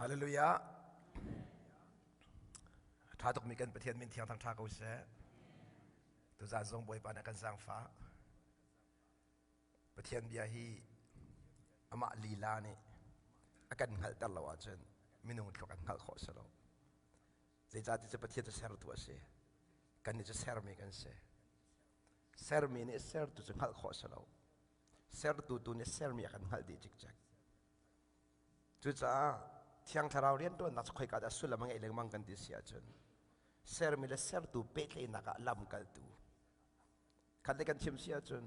Hallelujah. Tha tukmi kan Pathian min thiang thang tha ko seh. Tuzan zong Bawipa nih a kan zaangfah. Pathian bia hi amah lila nih a kan hngalhter lo ahcun minung tluk an hngalh khawh si lo. Zeicahtiah cu Pathian cu sertu a si. Kannih cu sermi kan si. Sermi nih sertu cu hngalh khawh si lo. Sertu tu nih sermi a kan hngalh dih cikcek. Cucaah Thiang Thlarau rianṭuannak cu khoika dah sullam a ngeih lengmang kan ti si ahcun sermi le sertu pehtlaihnak ah lamkaltu khat le kan chim si ahcun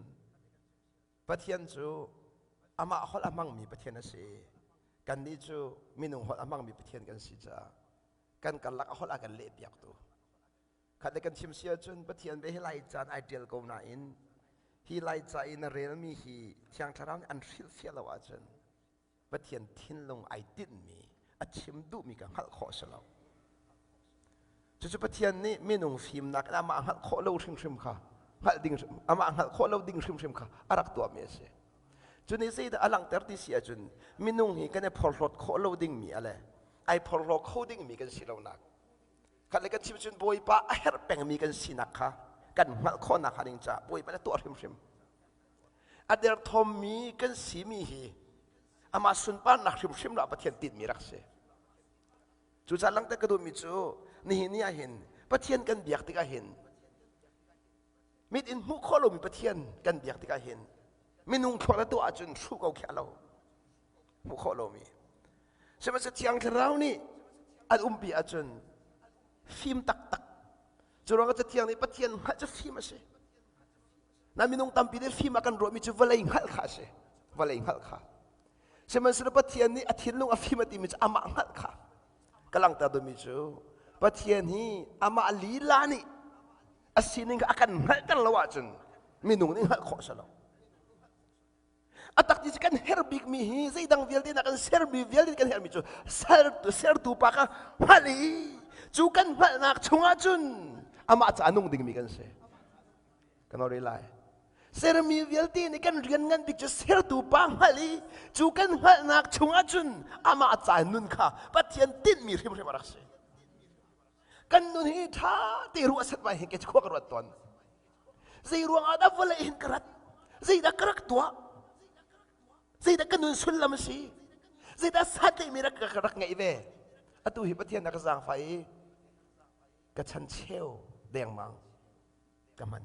Pathian cu amah holh a hmangmi Pathian a si. Kannih cu minung holh a hmangmi Pathian kan si caah kan karlak a holh a kan lehpiaktu. Khat le kan chim si ahcun Pathian ve hi Laica in ai ṭial ko nain hi Laica i na relmi hi Thiang Thlarau nih an hrilhfiah lo ahcun Pathian thinlung ai tinhmi a chim duhmi ka hngalh khawh si lo. Cucu Pathian nih minung fimnak in amah hngalh khawh lo hrimhrim kha hngalh ding amah hngalh khawh lo ding hrimhrim kha a rak tuahmi a si. Cu nih zeidah a langhter ti si ahcun minung hi kan i phorhlawt khawh lo dingmi a le ai phorhlaw kho dingmi kan si lonak Khat le kan chim cun Bawipa a herh pengmi kan sinak kha kan hngalh khawhnak hnga ding caah Bawipa na tuah hrimhrim. A derthawmmi kan simi hi amah sunparnak hrimhrim lah Pathian tinhmi rak si. Cucaah langhter ka duhmi cu nihin ni ah hin Pathian kan biak tikah hin mit in hmuh khawh lomi Pathian kan biak tikah hin minung thluak na tuah ahcun hruh ko khi a lo. Hmuh khawh lomi. Sihmanhsehlaw Thiang Thlarau nih an umpi ahcun fim taktak. Cu ruangah Cathiang nih Pathian hngalh cu fim a si. Na minung tampi nih fim a kan ruahmi cu vawlei hngalh kha a si. Vawlei hngalh kha. Sihmanhsehlaw Pathian nih a thinlung a fim a timi cu amah hngalh kha. Ka langhter duhmi cu Pathian hi amah lila nih a sining kha a kan hngalhter lo ahcun minung nih hngalh khawh a si lo. A tak ti kan herh bikmi hi zeidang vialte na kan sermi vialte kan herhmi cu sertu sertu pa kha hngalh i cu kan hngalhnak chungah cun amah ca nung dingmi kan si. Kan ori lai. Sermi vialte nih kan rian ngan bik cu sertu pa hngalh i cu kan hngalhnak chungah cun amah ca nun kha Pathian tinhmi hrimhrim a rak si. Kan nun hi ṭha te ruah set mai hin ke khua ka ruat tawn. Zei ruangah dah vawlei hin ka rat? Zeidah ka rak tuah? Zeidah ka nun sullam a si? Zeidah santlaihmi rak ka rak ngeih ve? Atu hi Pathian na ka zaangfah i ka chan cheu dengmang ka hman.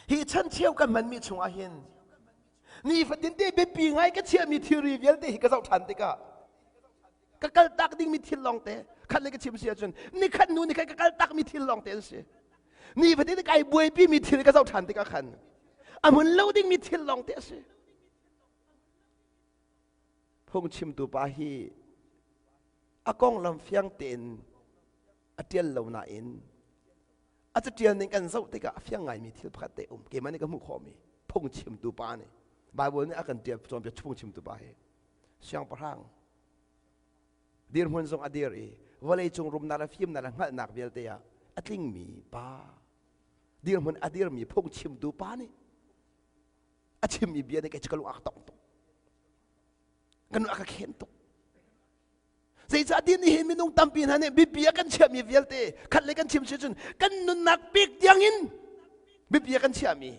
Hi chan cheu ka hmanmi chungah hin nifatin te biapi ngai ka chiahmi thilri vialte hi ka zoh ṭhan tikah ka kaltak dingmi thil lawngte khat le ka chim si ahcun nikhat hnu nikhat ka kaltakmi thil lawngte an si. Nifatin kai buaipimi thil ka zoh ṭhan tikah khan a hmun lo dingmi thil lawngte a si. Phungchimtu pa hi a konglam fiang tein a ṭial lo nain a caṭial ning kan zoh tikah a fiang ngaimi thil pakhat te um keimah nih ka hmuh khawhmi phungchimtu pa nih Bible nih a kan ṭial cawnpiak phungchimtu pa hi siangpahrang dirhmun zong a dir i vawleicung rumnak le fimnak le hngalhnak vialte ah a tlingmi pa dirhmun a dirmi phungchimtu pa nih a chimmi bia nih kei cu ka lung a ka tong tuk ka nun a ka khen tuk Zeicahtiah nihin minung tampi hna nih biapi a kan chiahmi vialte khat le kan chim si cun kan nunnak pek tiangin biapi a kan chiahmi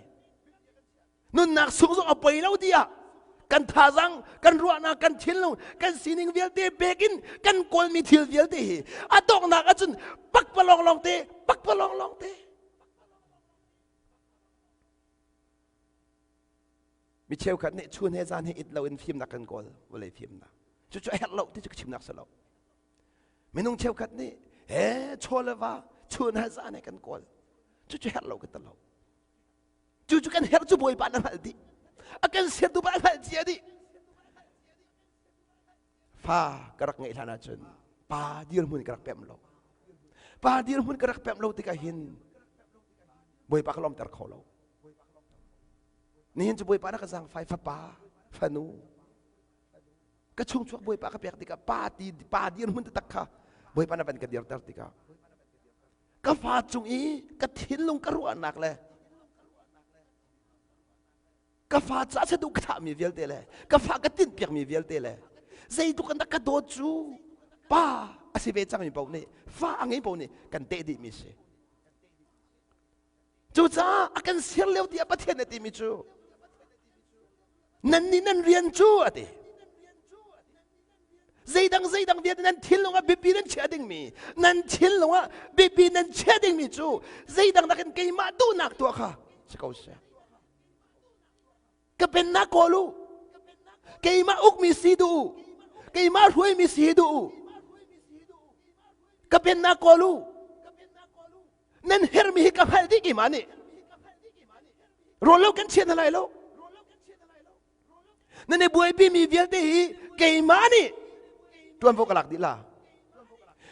nunnak sung zong a poi lo tiah kan thazang kan ruahnak kan thinlung kan sining vialte pek in kan kawlmi thil vialte hi a donghnak ahcun pakpalawng lawngte pakpalawng lawngte Mi cheukhat nih chun he zan he it loin fimnak kan kawl, vawlei fimnak. Cucu a herh lo ti cu ka chimnak si lo. Minung cheukhat nih he chaw le va chun he zan he kan kawl. Cucu herh lo ka ti lo. Cucu kan herh cu Bawipa na hngalh dih. A kan sertu pa a hngalh cia dih. Fa ka rak ngeih hlan ahcun pa dirhmun ka rak pemh lo. Pa dirhmun ka rak pemh lo tikah hin Bawipa ka lawmter kho lo. Nihin cu Bawipa na ka zaangfai fapa, fanu. Ka chungchuak Bawipa ka pek tikah pa ti pa dirhmun taktak kha Bawipa na van ka dirter tikah ka fa cung i ka thinlung ka ruahnak le ka fa ca saduh ka thahmi vialte le ka fa ka tinhpiakmi vialte le Zeitluk in dah ka dawt cu pa a si ve cangmi paoh nih fa a ngei paoh nih kan teh dihmi si. Cucaah a kan ser lio tiah Pathian a timi cu nan nih nan rian cu a ti. Zeidang zeidang vialte nan thinlung ah biapi nan chiah dingmi nan thinlung ah biapi nan chiah dingmi cu zeidang nakin keimah duhnak tuah kha si ko seh. Ka pennak kawl u. Keimah ukmi si duh u. Keimah hruaimi si duh u. Ka pennak kawl u. Nan hermi hi ka hngalh dih keimah nih. Rawl lo kan chia hna lai lo. Nan i buaipi mi vialte hi keimah nih ṭuanvo ka lak dih la.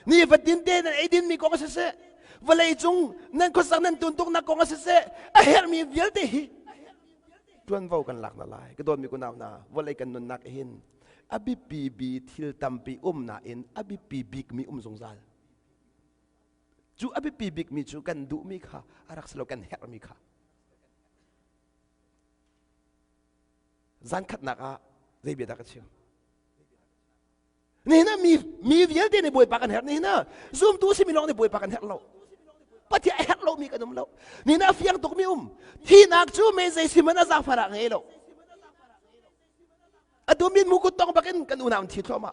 Ni fatin te nan eidin mi kong siseh, vawlei cung nan khuasak nan tuntuknak kong siseh, a herhmi vialte hi ṭuanvo kan lak na lai. Ka dawtmi kunau hna, vawlei kan nunnak hin a biapi bi thil tampi um nain a biapi bikmi um zungzal. Cu a biapi bikmi cu kan duhmi kha a rak si lo, kan herhmi kha. Zan khatnak ah zei bia dah ka chim? Nihin ah mi, mi vialte nih Bawipa kan herh. Nihin ah zumtu simi lawng nih Bawipa kan herh lo. Pathian a herh lomi kan um lo. Nihin ah fiang tukmi um. Thihnak cu me zei sim in a zaangfar ah ngei lo. Atu min mu kut tong bakin kan unau an thi thluahmah.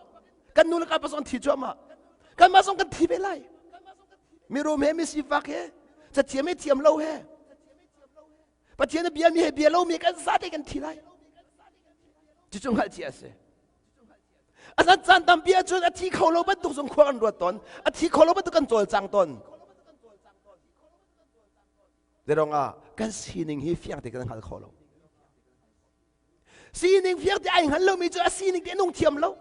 Kan nu le ka pa zong an thi cuahmah. Kanmah zong kan thi ve lai. Mirum he misifak he cathiam he thiam lo he Pathian a bia mi he bia lo mi kan zate kan thi lai. Cucu hngalh cia a si. A zat caan tampi ahcun a thi kho lo bantuk zong khua kan ruat tawn. A thi kho lo bantuk kan cawlcang tawn. Zerong ah kan sining hi fiang te kan hngal kho lo. Sining fiang te ai hngal lomi cu a sining te nung thiam lo.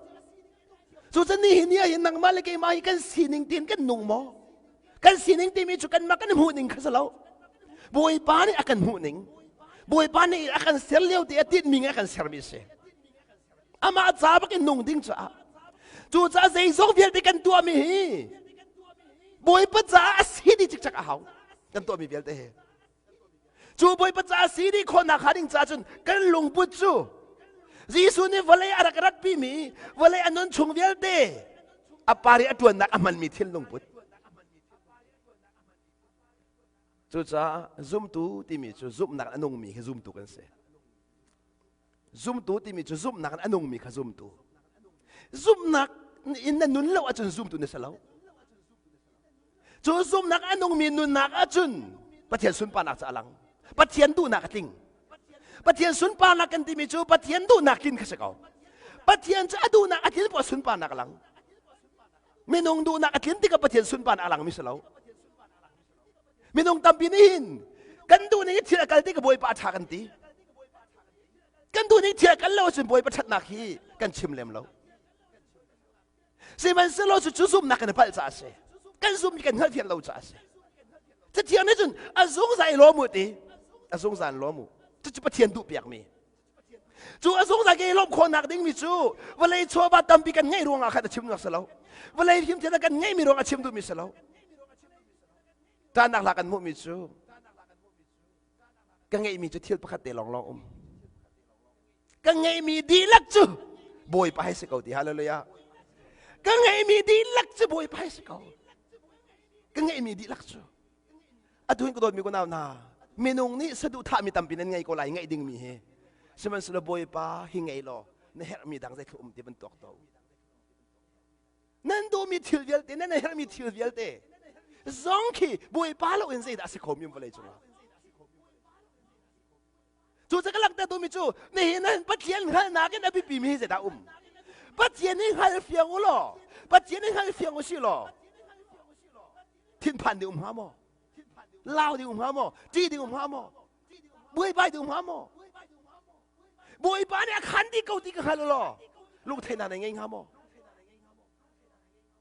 Cu cun ni hi ni ah hin nangmah le keimah hi kan sining tein kan nung maw? Kan sining timi cu kanmah kan hmuh ning kha si lo. Bawipa nih a kan hmuh ning. Bawipa nih a kan ser lio te a tinhmi a kan sermi a si. Amah ca bak in nung ding caah. Cucaah zeizong vialte kan tuahmi hi Bawipa caah a si dih cikcek a hau. Kan tuahmi vialte hi. Cu Bawipa caah si dih khawhnak hnga ding caah cun kan lungput cu Jesuh nih vawlei a rak ratpimi vawlei a nun chung vialte a par i a ṭuannak a hmanmi thil lungput. Cucaah zumtu timi cu zumhnak a nungmi khi zumtu kan si. Zumtu timi cu zumhnak in a nungmi kha zumtu. Zumhnak in na nun lo ahcun zumtu na si lo. Cu zumhnak a nungmi nunnak ahcun Pathian sunparnak cu a lang. Pathian duhnak a tling. Pathian sunparnak kan timi cu Pathian duhnak tlin kha si ko. Pathian cu a duhnak a tlin poah sunparnak a lang. Minung duhnak a tlin tikah Pathian sunparnak a langmi si lo. Minung tampi nih hin kan duh ning thil a kal ti ka Bawipa a ṭha kan ti. Kan duh ning thil a kal lo ahcun Bawipa ṭhatnak hi kan chim lem lo. Sihmanhsehlaw cu cu zumhnak kan i palh caah a si. Kan zumh kan hngalhthiam lo caah a si. Cathiang nih cun a zungzal i lawm u ti. A zungzal lawm u. Cucu Pathian duh piakmi. Cu a zungzal ke lawmh khawhnak dingmi cu vawlei chawva tampi kan ngeih ruangah khan a chim nak si lo. Vawlei fimthiamnak kan ngeihmi ruangah a chim duhmi si lo. Ṭahnak hla kan hmuhmi cu ka ngeihmi cu thil pakhat te lawnglawng um. Ka ngeihmi dihlak cu Bawipa hei si ko ti hallelujah. Ka ngeihmi dihlak cu Bawipa hei si ko. Ka ngeihmi dihlak cu. Atu hin ka dawtmi kunau hna, minung nih saduhthahmi tampi nan ngei ko lai ngeih dingmi hi. Sihmanhsehlaw Bawipa hi ngei law na herhmi dang zeitluk um ti van tuak to. Nan duhmi thil vialte, nan herhmi thil vialte zong khi Bawipa lo in zeidah a si kho mi vawlei cungah. Cu ca ka langhter duhmi cu nihin nan Pathian hngalhnak in a biapi mi hi zeidah um? Pathian hi hngal fiang u law, Pathian hi hngal fiang u si law, thinphan ding um hnga maw? Lau ding um hnga maw? Ṭih ding um hnga maw? Buaibai ding um hnga maw? Bawipa nih a khan dih ko ti ka hngal u law, lungtheihnak na ngei hnga maw?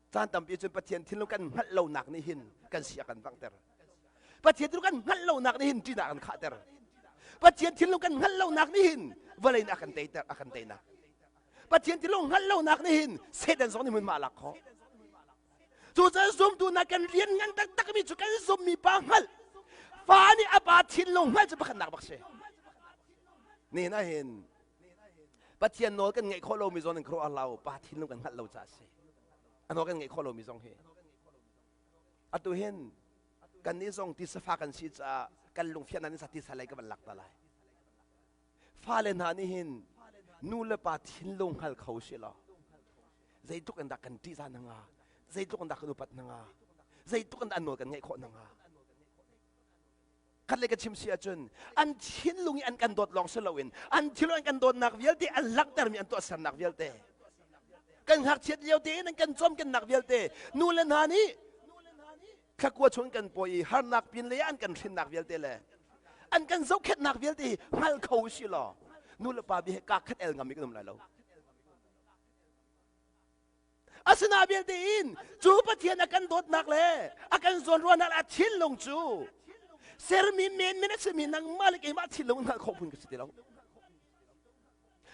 Caan tampi cun Pathian thinlung kan hngalh lonak nih hin kan si a kan vanghter. Pathian thinlung kan hngalh lonak nih hin ṭihnak an khahter. Pathian thinlung kan hngalh lonak nih hin vawlei nih a kan teiter a kan teinak. Pathian thinlung hngalh lonak nih hin Satan zong nih hmunhma a lak khawh. Cucaah zumtu hna kan rian ngan taktakmi cu kan zummi pa hngalh. Fa nih a pa thinlung hngalh cu pakhatnak bak si. Nihin ah hin. Pathian nawl kan ngaih khawh lomi zawn in khuaruah lo, pa thinlung kan hngalh lo caah a si. A nawl kan ngaih khawh lomi zong hi. Atu hin kannih zong tisa fa kan si caah kan lungfiannak nih tisa lei ka van lak ta lai. Fale hna nih hin nu le pa thinlung hngal kho si law zeitluk in dah kan ṭihzah hna hnga, zeitluk in dah kan upat hna hnga, zeitluk in dah an nawl kan ngaih khawh hna hnga. Khat le ka chim si ahcun an thinlung i an kan dawt lawng si loin an thinlung an kan dawtnak vialte an langhtermi an tuahsernak vialte kan ngakchiat lio tein an kan cawmkennak vialte nu le hna nih thlakua chung kan pawi i harnak pin lei an kan hrinnak vialte le an kan zohkhenhnak vialte hi hngal kho si law nu le pa bia he kaa khat el ngam mi kan um lai lo. Asina vialte in cu Pathian a kan dawtnak le a kan zawnruahnak le a thinlung cu sermi menmen a simi nangmah le keimah thinlung hngalh khawh phun ka si ti lo.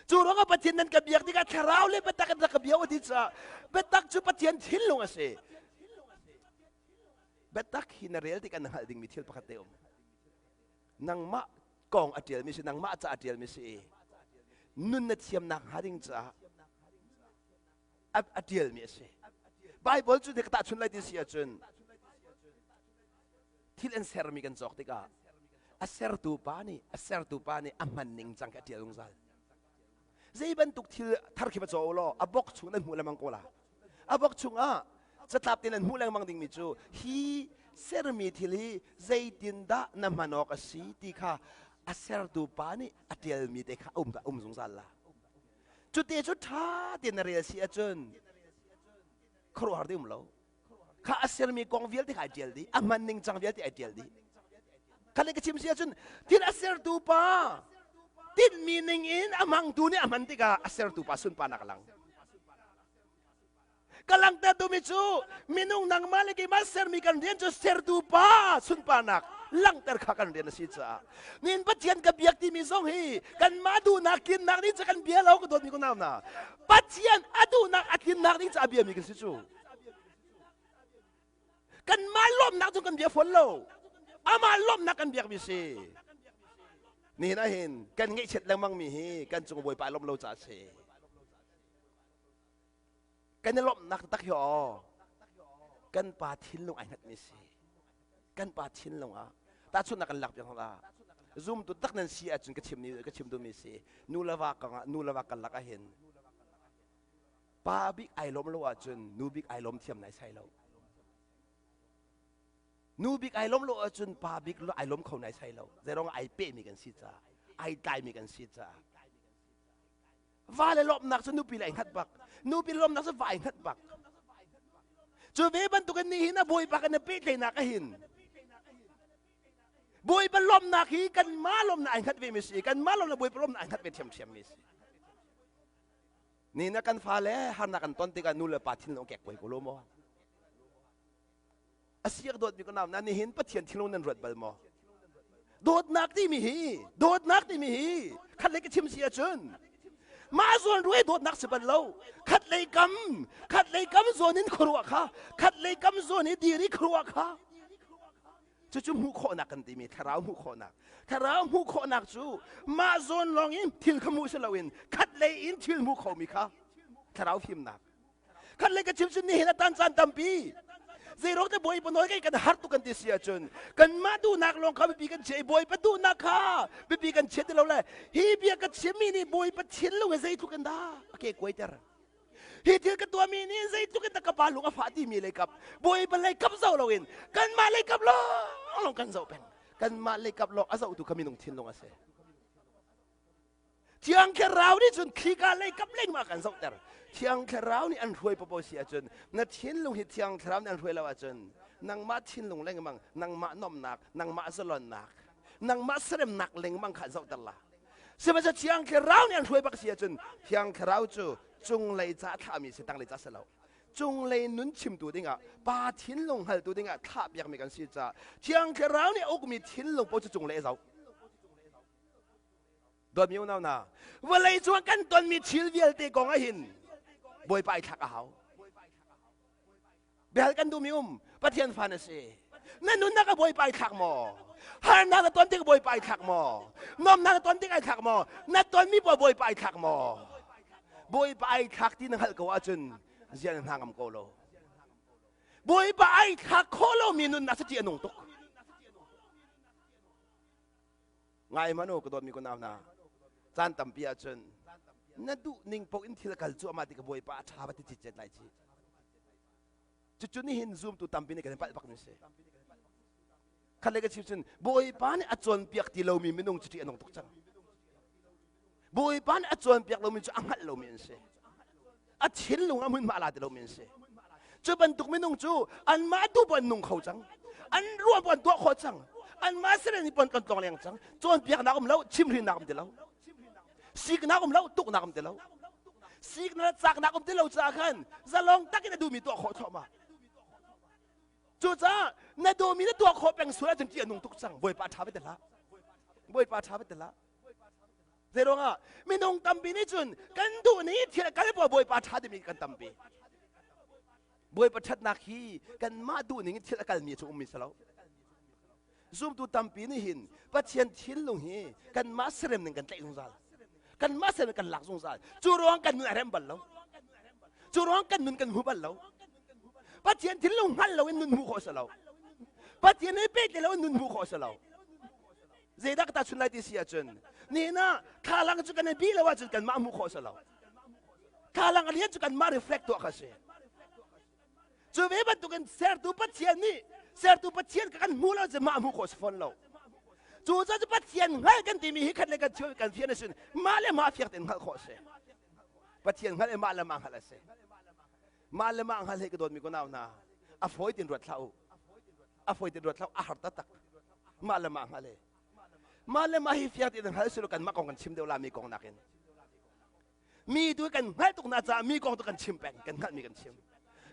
Cu ruangah Pathian nan ka biak tikah thlarau le biatak in rak ka bia u ti caah biatak cu Pathian thinlung a si. Biatak hi na rel tikah na hngalh dingmi thil pakhat te um. Nangmah kong a ṭialmi si, nangmah ca a ṭialmi si. Nun na thiamnak hnga ding caah a ṭialmi a si. Bible cu ka tahchun lai ti si ahcun thil an sermi kan cawk tikah a sertu pa nih a sertu pa nih a hman ning cang kha a ṭial zungzal. Zei bantuk thil thar khi va caw law a bok chung nan hmuh lengmang ko la. A bok chungah catlap te nan hmuh lengmang dingmi cu hi sermi thil hi zeitindah na hman awk a si ti kha a sertu pa nih a ṭialmi te kha um um zungzal la. Cute cu ṭha tein na rel si ahcun khuaruahhar ti um lo. Kha a sermi kong vialte kha ai ṭial dih, a hman ning cang vialte ai ṭial dih. Kha le ka chim si ahcun thil a sertu pa tinhmi ning in a hmangtu nih a hman tikah a sertu pa sunparnak a lang. Ka langhter duhmi cu minung nangmah le keimah sermi kan rian cu sertu pa sunparnak langhter kha kan rian a si caah nin Pathian ka biak timi zong hi kanmah duhnak tlinnak ding ca kan bia lo ka dawtmi ko nau na Pathian a duhnak a tlinnak ding ca a biami kan si cu kanmah lawmnak cu kan bia fawn lo amah lawmnak kan biakmi si nihin ah hin kan ngaihchiat lengmang mi hi kan cung Bawipa lawm lo caah a si. Kan i lawmhnak taktak hi aw kan pa thinlung ai hngatmi si. Kan pa thinlung ah tahchunhnak kan lak piak hna. Zumtu tak nan si ahcun ka chim ka chim duhmi si. Nu le va kong ah nu le va kan lak ahhin pa bik ai lawm lo ahcun nu bik ai lawm thiam nai sai lo. Nu bik ai lawm lo ahcun pa bik ai lawm kho nai sai lo. Zeirong ai pehmi kan si caah, ai tlaimi kan si caah. Va le lawmhnak cu nupi le ai hngat bak. Nupi le lawmhnak cu va ai hngat bak. Cu ve bantukin nihin a Bawipa kan i pehtlaihnak ahin Bawipa lawmhnak hi kanmah lawmhnak ai hngat ve mi si. Kanmah lawmhnak Bawipa lawmhnak ai hngat ve ṭhiamṭhiam mi si. Ni na kan fale harnak kan ton tikah nu le pa thinlung kek kuai ko lo maw? A siak dawtmi ka nau na nihin Pathian thinlung nan ruat bal maw? Dawtnak timi hi, dawtnak timi hi khat lei ka chim si ahcun mah zawn ruai dawtnak si bal lo. Khat lei kam, khat lei kam zawn in khuaruah kha, khat lei kam zawn i dir i khuaruah kha. Cucu hmuh khawhnak kan timi thlarau hmuh khawhnak. Thlarau hmuh khawhnak cu mah zawn lawng in thil kha hmuh si loin khat lei in thil hmuh khomi kha thlarau fimnak. Khat le ka chim sin nihin a tan caan tampi. Zeiruang te Bawipa nawl kai kan har tuk kan ti si ahcun kanmah duhnak lawng kha biapi kan chia i Bawipa duhnak kha biapi kan chia ti lo le hi bia ka chimmi nih Bawipa thinlung he zeitluk in dah a ke kuaiter. Hi thil ka tuahmi nih zeitluk in dah ka pa lung a fah timi lei kap Bawipa lei kap zoh loin kanmah lei kap lawng lawng kan zoh peng. Kanmah lei kap lawng a zohtu kha minung thinlung a si. Thiang Thlarau nih cun khika lei kap lengmang kan zohter. Thiang Thlarau nih an hruai popo si ahcun na thinlung hi Thiang Thlarau nih an hruai lo ahcun nangmah thinlung lengmang, nangmah nomnak, nangmah zalonnak, nangmah seremnak lengmang kha zohter la. Sihmanhsehlaw Thiang Thlarau nih an hruai bak si ahcun Thiang Thlarau cu cunglei ca thlahmi si tanglei ca si lo. Cunglei nun chimtu dingah pa thinlung hngaltu dingah thlah piakmi kan si caah Thiang Thlarau nih a ukmi thinlung paoh cu cunglei a zoh. Dawtmi unau hna, vawlei cung ah kan tonmi thil vialte kong ah hin Bawipa i thlak a hau. Biahal kan duhmi um, Pathian fa na si. Na nunnak ah Bawipa i thlak maw? Harnak na ton tik Bawipa i thlak maw? Nuamhnak na ton tik ai thlak maw? Na tonmi paoh Bawipa i thlak maw? Bawipa ai thlak ti na hngalh ko ahcun zia na hna ngam ko lo. Bawipa ai thlak khawh lomi nunnak cu ṭih a nung tuk. Ngai hmanh u ka dawtmi ka nau hna. Caan tampi ahcun na duh ning paoh in thil kal cuahmah ti ka Bawipa a ṭha va ti citcet lai ci. Cucu nihin zumtu tampi nih kan i palh bak mi si. Khat le ka chim cun Bawipa nih a cawnpiak ti lomi minung cu ṭih a nung tuk cang. Bawipa nih a cawnpiak lomi cu a hngalh lomi an si. A thinlung a hmunhma a la ti lomi an si. Cu bantuk minung cu anmah tu pon nung kho cang. An ruah pon tuah kho cang. Anmah seren pon kan tlong leng cang. Cawnpiaknak um lo, chimhrinnak um ti lo. Siknak um lo, tuknak um ti lo. Siknak caknak um ti lo caah khan zalong takin a duhmi tuah khawh thluahmah. Cucaah na duhmi na tuah khawh peng sual ahcun ṭih a nung tuk cang. Bawipa ṭha va ti hlah. Bawipa ṭha va ti hlah. Zeiruangah minung tampi nih cun kan duh ning thil kal pawl Bawipa ṭha timi kan tampi. Bawipa ṭhatnak hi kanmah duh ning thil a kalmi cu ummi si lo. Zumtu tampi nih hin Pathian thinlung hi kanmah serem ning kan tlaih zungzal. Kanmah serem kan lak zungzal. Cu ruang kan nun a rem bal lo. Cu ruang kan nun kan hmu bal lo. Pathian thinlung hngal lo in nun hmuh khawh si lo. Pathian he pehtlaih lo in nun hmuh khawh si lo. Zeidah ka tahchun lai ti si ahcun nihin ah thlalang cu kan i bih lo ahcun kanmah hmuh khawh si lo. Thlalang a lian cu kanmah reflect tuah kha si. Cu ve bantukin sertu Pathian nih sertu Pathian ka kan hmu lo cu mah hmuh khawh si fawn lo. Cu cu Pathian hngal kan timi hi khat le kan thiam kan fian asin mah le mah fiak tein hngalh khawh si. Pathian hngalh i mah le mah hngalh a si. Mah le mah hngalh he ka dawtmi ko nau hna a fawi tin ruat hlah u. A fawi tin ruat hlah u a har taktak. Mah le mah hngalh he. Mah le mah hi fiak tein hngal si lo kanmah kong kan chim deuh la mi kong nakin. Mi tu kan hngalh tuk na caah mi kong tu kan chim peng kan hngalhmi kan chim.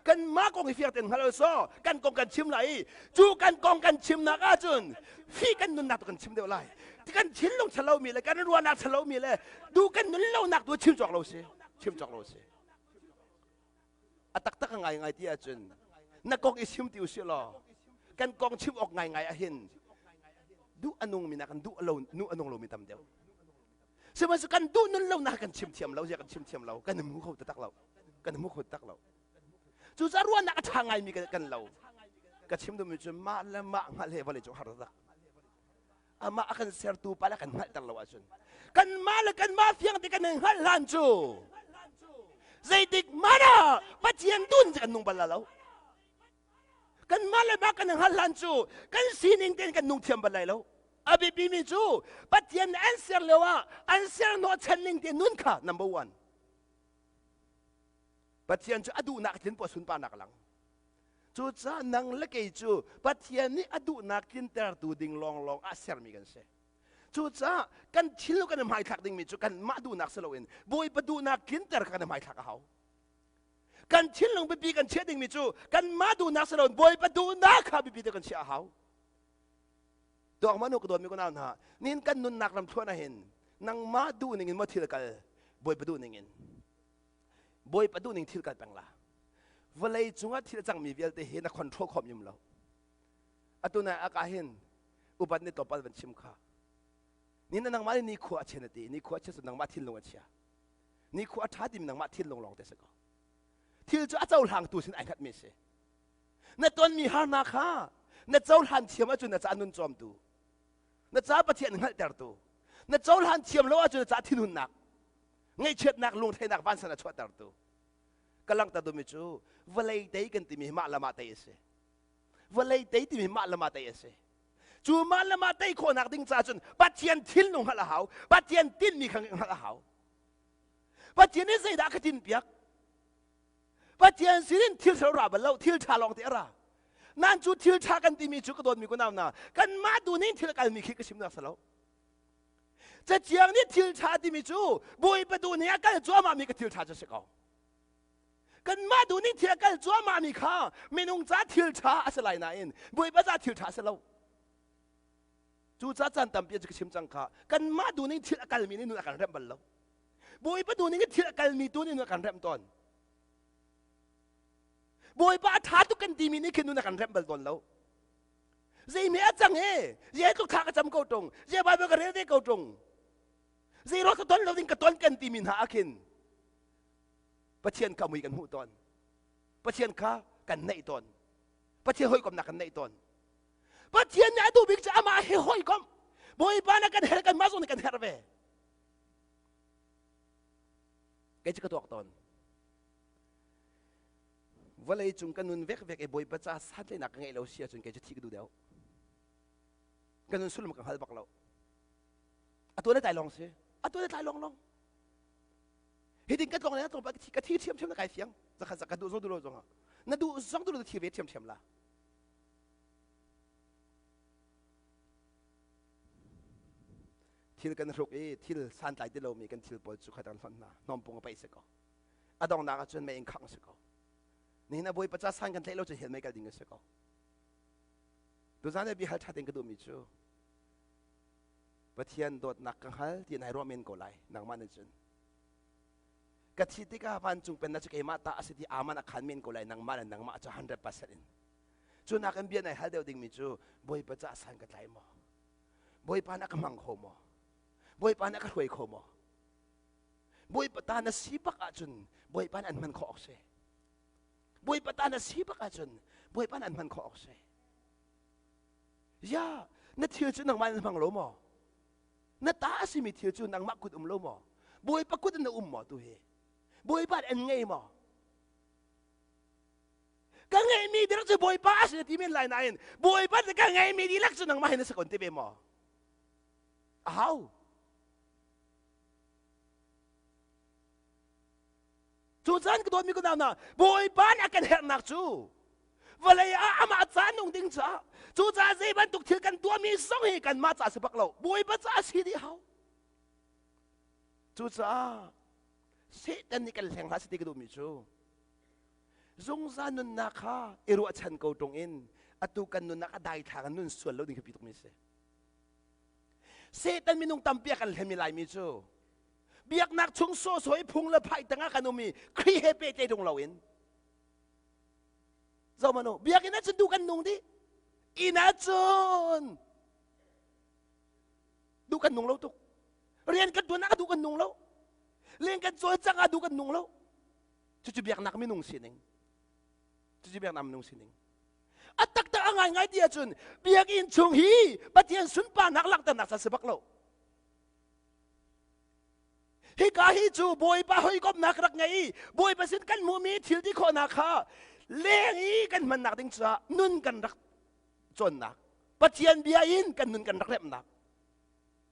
Kanmah kong hi fiak tein hngal so kan kong kan chim lai i cu kan kong kan chimnak ahcun fi kan nunnak tu kan chim deuh lai. Kan thinlung ṭhalomi le kan ruahnak ṭhalomi le du kan nun lonak tu chim cawk lo si. Chim cawk lo si. A taktak a ngaingai ti ahcun na kong i chim ti usih law kan kong chim awk ngaingai ahhin duh a nungmi nak duh lo nu a nung lomi tam deuh. Sihmanhsehlaw kan duh nun lo nak kan chim thiam lo, zia kan chim thiam lo, kan hmu kho taktak lo. Kan hmu kho taktak lo. Cucaah ruahnak a ṭha ngaimi kan lo. Ka chim duhmi cu mah le mah hngalh he vawlei cung har taktak. Amah a kan sertu pa le kan hngalhter lo ahcun kanmah le kanmah fiang te kan hngalh hlan cu zeitik hmanh ah Pathian dun kan nung bal lo. Kanmah le mah kan hngalh hlan cu kan sining tein kan nung thiam bal lai lo. A biapimi cu Pathian nih an ser lio ah an ser hnawhchan ning te nun kha number one. Pathian cu a duhnak tlin poah sunparnak a lang. Cucaah nang le kei cu Pathian nih a duhnak tlintertu ding lawnglawng ah sermi kan si. Cucaah kan thil kan i hmaithlak dingmi cu kanmah duhnak si loin Bawipa duhnak tlinter kha kan i hmaithlak a hau. Kan thinlung biapi kan chiah dingmi cu kanmah duhnak si loin Bawipa duhnak kha biapi deuh kan chiah a hau. Tuak manu ka dawtmi ka nau hna, nihin kan nunnak lam thluan ahhin nangmah duh ning in maw thil kal Bawipa duh ning in. Bawipa duh ning thil kal peng la. Vawlei cungah thil a cangmi vialte hi na control khawm yum lo. Atu na aka hin upat ni tlawmpal van chim kha. Ni na nangmah nih nikhua a chia na ti, nikhua a chia cu nangmah thinlung a chia. Nikhua a ṭha timi nangmah thinlung lawng te si ko. Thil cu a cohlangtu sin ai hngatmi si. Na tonmi harnak kha na cohlan thiam ahcun na ca nun cawmtu, na ca Pathian hngalhtertu, na cohlan thiam lo ahcun na ca thinhunnak, ngaihchiatnak, lungtheinak vansan a chuahtertu. Ka langhter duhmi cu vawlei tei kan timi hi mah le mah tei a si. Vawlei tei timi mah le mah tei a si. Cu mah le mah tei khawhnak ding caah cun Pathian thinlung hngalh a hau. Pathian tinhmi kha hngalh a hau. Pathian nih zeidah ka tinhpiak? Pathian sinin thil ṭha ra bal lo, thil ṭha lawng te a ra. Nan cu thil ṭha kan timi cu ka dawtmi kunau hna, kanmah tu nih thil kalmi khi ka chimnak si lo. Cathiang nih thil ṭha timi cu Bawipa duh ning a kal cuahmahmi ka thil ṭha cu si ko. Kanmah duh ning thil a kal cuahmahmi kha minung ca thil ṭha a si lai nain Bawipa ca thil ṭha a si lo. Cucaah caan tampi cu ka chim cang kha kanmah duh ning thil a kalmi nih nun a kan remh bal lo. Bawipa duh ning in thil a kalmi tu nih nun a kan remh tawn. Bawipa a ṭha tuk kan timi nih khin nun a kan remh bal tawn lo. Zei me a cang e zei tluk thla ka cam ko ṭung zei Bible ka rel ve ko ṭung zei ro ka ton lo ding ka ton kan timi hna ah khin. Pathian kha mui kan hmuh tawn. Pathian kha kan naih tawn. Pathian hawikomnak kan naih tawn. Pathian nih a duh bik cu amah he hawikom. Bawipa na kan herh kanmah zong nih kan herh ve. Kei cu ka tuak tawn. Vawlei cung ka nun vek vek i Bawipa ca santlaihnak ka ngeih lo si ahcun kei cu thi ka duh deuh. Ka nun sullam ka hngal bak lo. Atu le tlai lawng si. Atu le tlai lawng lawng. Hi ding ka tlong le tlong pa ka thi ṭhiamṭhiam na kai fiang. Zakhat zak ka duh zong duh lo zong ah. Na duh zong duh lo thi ve ṭhiamṭhiam la. Thil kan hruk i thil santlai ti lomi kan thil pawl cu khat an hlonh hna. Hnawmpung a paih si ko. A donghnak ah cun mei in khangh si ko. Nihin a Bawipa ca san kan tlaih lo cu hell mei kal ding a si ko. Tuzan i bia hal ṭha tein ka duhmi cu Pathian dawtnak ka hngal ti nai ruah men ko lai nangmah nih cun. Ka thi tikah vancung pennak cu keimah ta a si ti aman a khan men ko lai nangmah le nangmah cu 100% in. Cu nakin bia nai hal deuh dingmi cu Bawipa ca san ka tlai maw? Bawipa nih a ka hmang kho maw? Bawipa nih a ka hruai kho maw? Bawipa ta na si bak ahcun Bawipa nih an hman khawh awk si. Bawipa ta na si bak ahcun Bawipa nih an hman khawh awk si. Ya, na thil cu nangmah in hmang lo maw? Na ta a simi thil cu nangmah kut um lo maw? Bawipa kut in na um maw tu hi? Bawipa an ngei maw? Ka ngeihmi dihlak cu Bawipa a si ti men lai nain Bawipa ka ngeihmi dihlak cu nangmah hin na si kon ti ve maw? A hau. Cu caan ka dawtmi ka nau hna, Bawipa nih a kan herhnak cu vawlei ah amah ca nung ding caah cucaah zei bantuk thil kan tuahmi zong hi kanmah ca si bak lo Bawipa ca si dih hau. Cucaah Satan nih kan hleng hlah si ti ka duhmi cu zungzal nunnak kha i ruahchan ko ṭung in atu kan nunnak a daithlang in nun sual lo ding hi pi tukmi si. Satan minung tampi a kan hlemi laimi cu biaknak chung sawhsawh i phung le phai tangah kan um i Khrih he pehtlaih tung loin zohmanh u biakinn ah cun duh kan nung dih inn ah cun duh kan nung lo tuk rian kan tuan ah duh kan nung lo leng kan cawlcang ah duh kan nung lo cucu biaknak minung sining cucu biaknak minung sining a taktak a ngaingai ti ahcun biakinn chung hi Pathian sunparnak langhternak ca si bak lo Hika hi cu Bawipa hawikomhnak rak ngei i Bawipa sin kan hmuhmi thil ti khawhnak kha leng i kan hmannak ding caah nun kan rak cawnnak Pathian bia in kan nun kan rak remhnak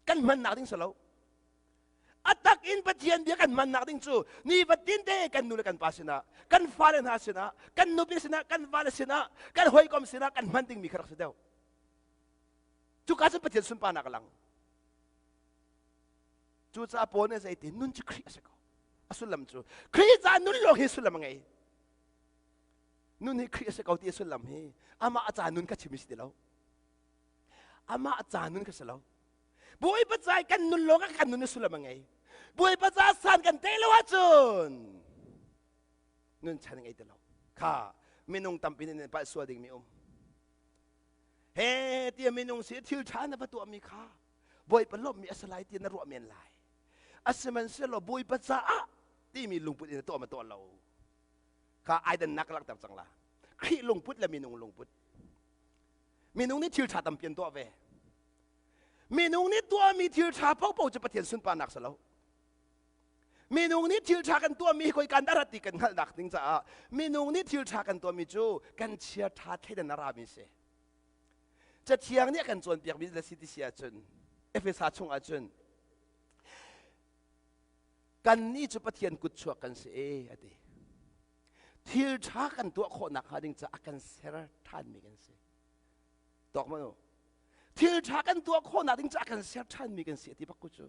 kan hmannak ding si lo a tak in Pathian bia kan hmannak ding cu nifatin te kan nu le kan pa sinah kan fale hna sinah kan nupi sinah kan vale sinah kan hawikom sinah kan hman dingmi kha rak si deuh cuka cun Pathian sunparnak a lang Cucaah Paul nih zei nun cu Khrih a si ko. A sullam cu Khrih ca nun lawng hi sullam a ngei. Nun hi Khrih a si ko ti a sullam hi amah a ca nun kha chim si ti lo. Amah a ca nun kha si lo. Bawipa ca kan nun lawng ah kan nun i sullam a ngei. Bawipa ca san kan tei lo ahcun nun chan ngei ti lo. Kha minung tampi nih palh sual dingmi um. He tia minung si thil ṭha na va tuahmi kha Bawipa lawmhmi a si lai ti na ruah men lai. Asihmanhsehlaw Bawipa caah timi lungput in na tuah ma tuah lo. Kha aidannak ka langhter cang la. Khrih lungput le minung lungput. Minung nih thil ṭha tampi an tuah ve. Minung nih tuahmi thil ṭha paohpaoh cu Pathian sunparnak si lo. Minung nih thil ṭha kan tuahmi hi khoikan dah rat ti kan hngalhnak ding caah minung nih thil ṭha kan tuahmi cu kan chia ṭha thleidan a rami si. Cathiang nih a kan cawnpiakmi le si ti si ahcun Efesa chung ahcun kannih cu Pathian kutchuak kan si e a ti. Thil ṭha kan tuah khawhnak hnga ding caah a kan ser ṭhanmi kan si. Tuak manu. Thil ṭha kan tuah khawhnak ding caah a kan ser ṭhanmi kan si a ti bak ku cu.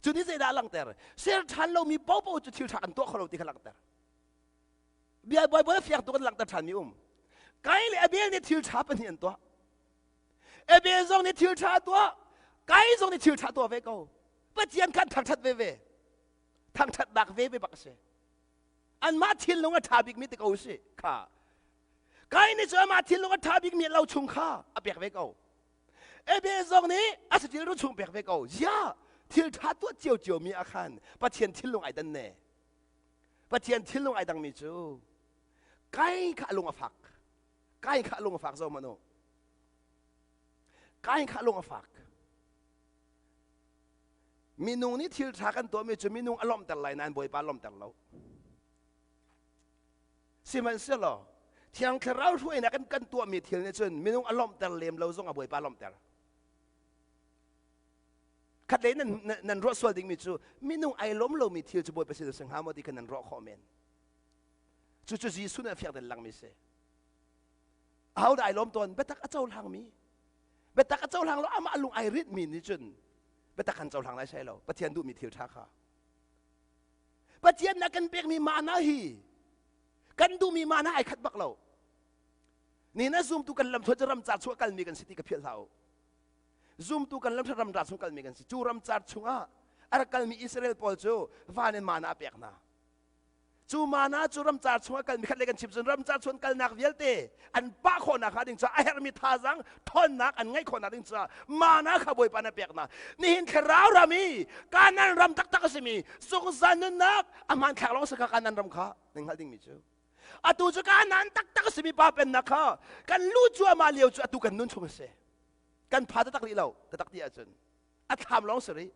Cu nih zeidah a langhter? Ser ṭhan lomi paohpaoh cu thil ṭha kan tuah kho lo ti kha langhter. Bia Baibal a fiang tuk an langhter ṭhanmi um. Kain le Abel nih thil ṭha pahnih an tuah. Abel zong nih thil ṭha a tuah. Kain zong nih thil ṭha tuah ve ko. Pathian khan thangṭhat ve ve. Thangṭhatnak ve ve bak a si. Anmah thinlung a ṭha bikmi ti ko si kha. Kain nih cu amah thinlung a ṭha bikmi lo chung kha a pek ve ko. Abel zong nih a saṭil ru chung pek ve ko. Ziah thil ṭha tuah ciocio mi ah khan Pathian thinlung ai dan ne. Pathian thinlung ai dangmi cu kai kha a lung a fak. Kai kha a lung a fak zo manu. Kai kha a lung a fak. Minung nih thil ṭha kan tuahmi cu minung a lawmhter lai nain Bawipa lawmhter lo. Sihmanhsehlaw Thiang Thlarau hruainak in kan tuahmi thil nih cun minung a lawmhter lem lo zong a Bawipa lawmhter. Khatlei nan, nan ruah sual dingmi cu minung ai lawm lomi thil cu Bawipa sin a si hnga maw ti kha nan ruah khawh men. Cucu Jesuh nih a fiang den langmi si. Ahodah ai lawm tawn? Biatak a cohlangmi. Biatak a cohlang lo amah lung ai ritmi nih cun biatak kan cohlang lai sai lo. Pathian duhmi thil ṭha kha. Pathian na kan pekmi mana hi kan duhmi mana ai khat bak lo. Ni na zumtu kan lam cu ramcar chuah kalmi kan si ti ka philh hlah u. Zumtu kan lam ramcar chung kalmi kan si. Cu ramcar chungah a rak kalmi Israel pawl cu van in mana a pek hna. Cu mana cu ramcar chung a kalmi khat le kan chim cun ramcar chung kalnak vialte an pah khawhnak hnga ding caah a herhmi thazaang ṭhawnnak an ngeih khawhnak ding caah mana kha Bawipa na pek hna. Nihin thlarau ram i Kanaan ram taktak a simi zungzal nunnak a hmanthlak lawng si kha Kanaan ram kha nan hngalh dingmi cu. Atu cu Kanaan taktak a simi pa pennak kha kan luh cuahmah lio cu atu kan nun chung a si. Kan pha taktak rih lo, taktak ti ahcun. A thlam lawng si rih.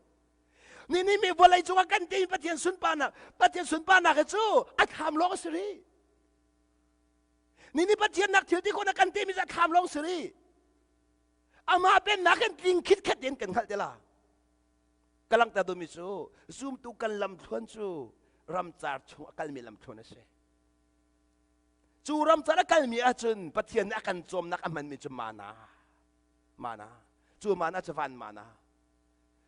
Ni nih mi vawlei cungah kan ti Pathian sunparnak Pathian sunparnak hi cu a thlam lawng a si rih. Ni nih Pathian nak thil ti khawhnak kan timi cu a thlam lawng si rih. Amah pennak kan tling khitkhet in kan hngalh te la. Ka langhter duhmi cu zumtu kan lamthluan cu ramcar chung a kalmi lamthluan a si. Cu ramcar a kalmi ahcun Pathian nih a kan cawmnak a hmanmi cu mana. Mana. Cu mana cu van mana.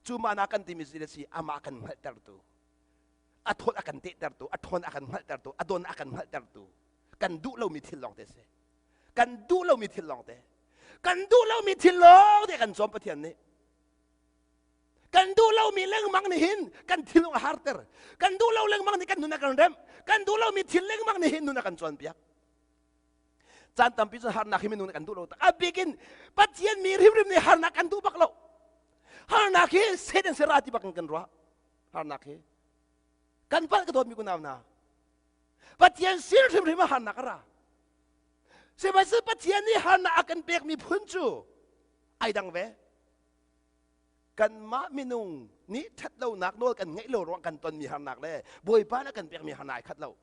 Cu mana kan timi cu si amah kan hngalhtertu a thawt a kan tehtertu a ṭhawn a kan hngalhtertu a don a kan hngalhtertu kan duh lomi thil lawng te si kan duh lomi thil lawng te kan duh lomi thil lawng te kan cawm Pathian nih kan duh lomi lengmang nih hin kan thinlung a harter kan duh lo lengmang nih kan nun a kan remh kan duh lomi thil lengmang nih hin nun a kan cawnpiak Caan tampi cu harnak hi minung nih kan duh lo tak. A bik in Pathian mi hrimhrim nih harnak kan duh bak lo. Harnak hi Satan sera ti bak in kan ruah. Harnak hi kan palh ka dawtmi kunau hna. Pathian sin hrimhrim ah harnak a ra. Sihmanhsehlaw Pathian nih harnak a kan pekmi phun cu ai dang ve. Kanmah minung nih ṭhatlonak nawl kan ngeih lo ruang kan tonmi harnak le Bawipa nih a kan pekmi harnak ai khat lo.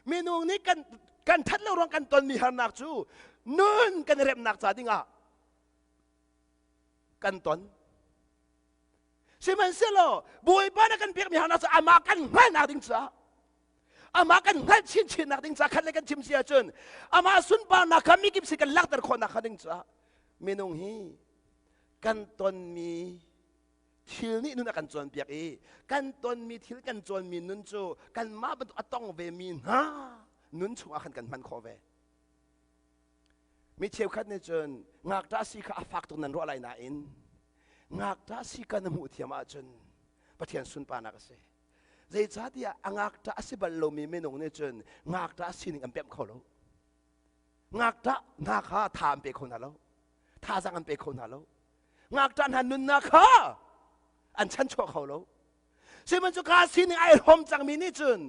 Minung nih kan kan that lo ruang kan tonmi harnak cu nun kan i remnak ca dingah kan ton. Sihmanhsehlaw Bawipa nih kan pekmi harnak cu amah kan hngalhnak ding caah amah kan hngalh chinchinnak ding caah khat le kan chim si ahcun amah sunparnak kha mikip sin kan langhter khawhnak kha ding caah minung hi kan tonmi thil nih nun a kan cawnpiak i kan tonmi thil kan cawnmi nun cu kanmah bantuk a tong vemi hna nun chungah khan kan hman khawh ve. Mi cheukhat nih cun ngakṭah si kha a fak tuk nan ruah lai nain ngakṭah si ka na hmuh thiam ahcun Pathian sunparnak a si. Zeicahtiah a ngakṭah a si bal lomi minung nih cun ngakṭah sining an pemh kho lo. Ngakṭah hna kha tha an pe kho hna lo. Thazaang an pe kho hna lo. Ngakṭah hna nunnak kha an chanchuah kho lo. Sihmanhsehlaw kha sining ai hrawm cangmi nih cun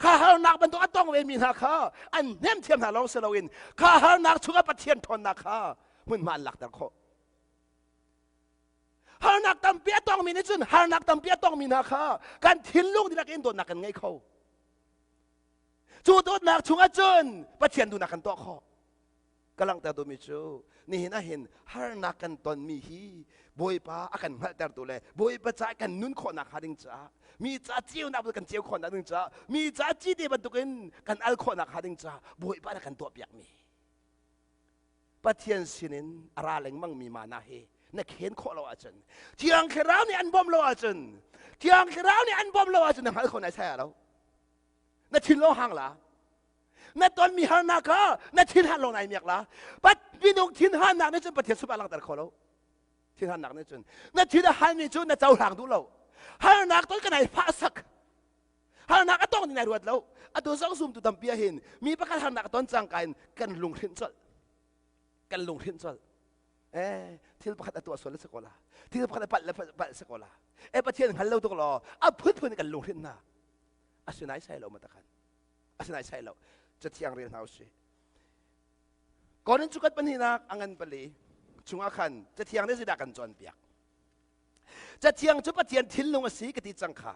kha harnak bantuk a tong vemi hna kha an hnem thiam hna lawng si loin kha harnak chungah Pathian ṭhawnnak kha hmunhma an lakter khawh. Harnak tampi a tongmi nih cun harnak tampi a tongmi hna kha kan thinlung dihlak in dawtnak kan ngei kho. Cu dawtnak chungah cun Pathian duhnak kan tuah khawh. Ka langhter duhmi cu nihin ah hin harnak kan tonmi hi Bawipa a kan hngalhtertu le Bawipa caah kan nun khawhnak hnga ding caah mi ca ceunak kan ceu khawhnak ding caah mi ca cite bantukin kan al khawhnak hnga ding caah Bawipa nih kan tuahpiakmi Pathian sinin a ra lengmangmi mana hi na khen khawh lo ahcun Thiang Thlarau nih an bawmh lo ahcun Thiang Thlarau nih an bawmh lo ahcun na hngal kho nai sai lo na thinlung hang la na tonmi harnak kha na thinhan lawng nai miak la pat minung thinhannak nih cun Pathian sub ah langhter kho lo thinhannak nih cun na thin a hanmi cu na cohlang duh lo harnak ton ka nai fah sak harnak a tong ni nai ruat lo atu zong zumtu tampi ah hin mi pakhat harnak a ton cangka in kan lunghrinh colh kan lunghrinh colh eh thil pakhat a tuah sual si ko la thil pakhat a palh le palh si ko la eh Pathian hngal lo tuk law a phunphun kan lunghrinh hna. A si naisai lo matakhan. A si naisai lo. Cathiang rel hna usih. Korin cu kat pahnihnak a ngan pali chungah khan Cathiang nih zeidah kan cawnpiak? Cathiang cu Pathian thinlung a si ka ti cang kha.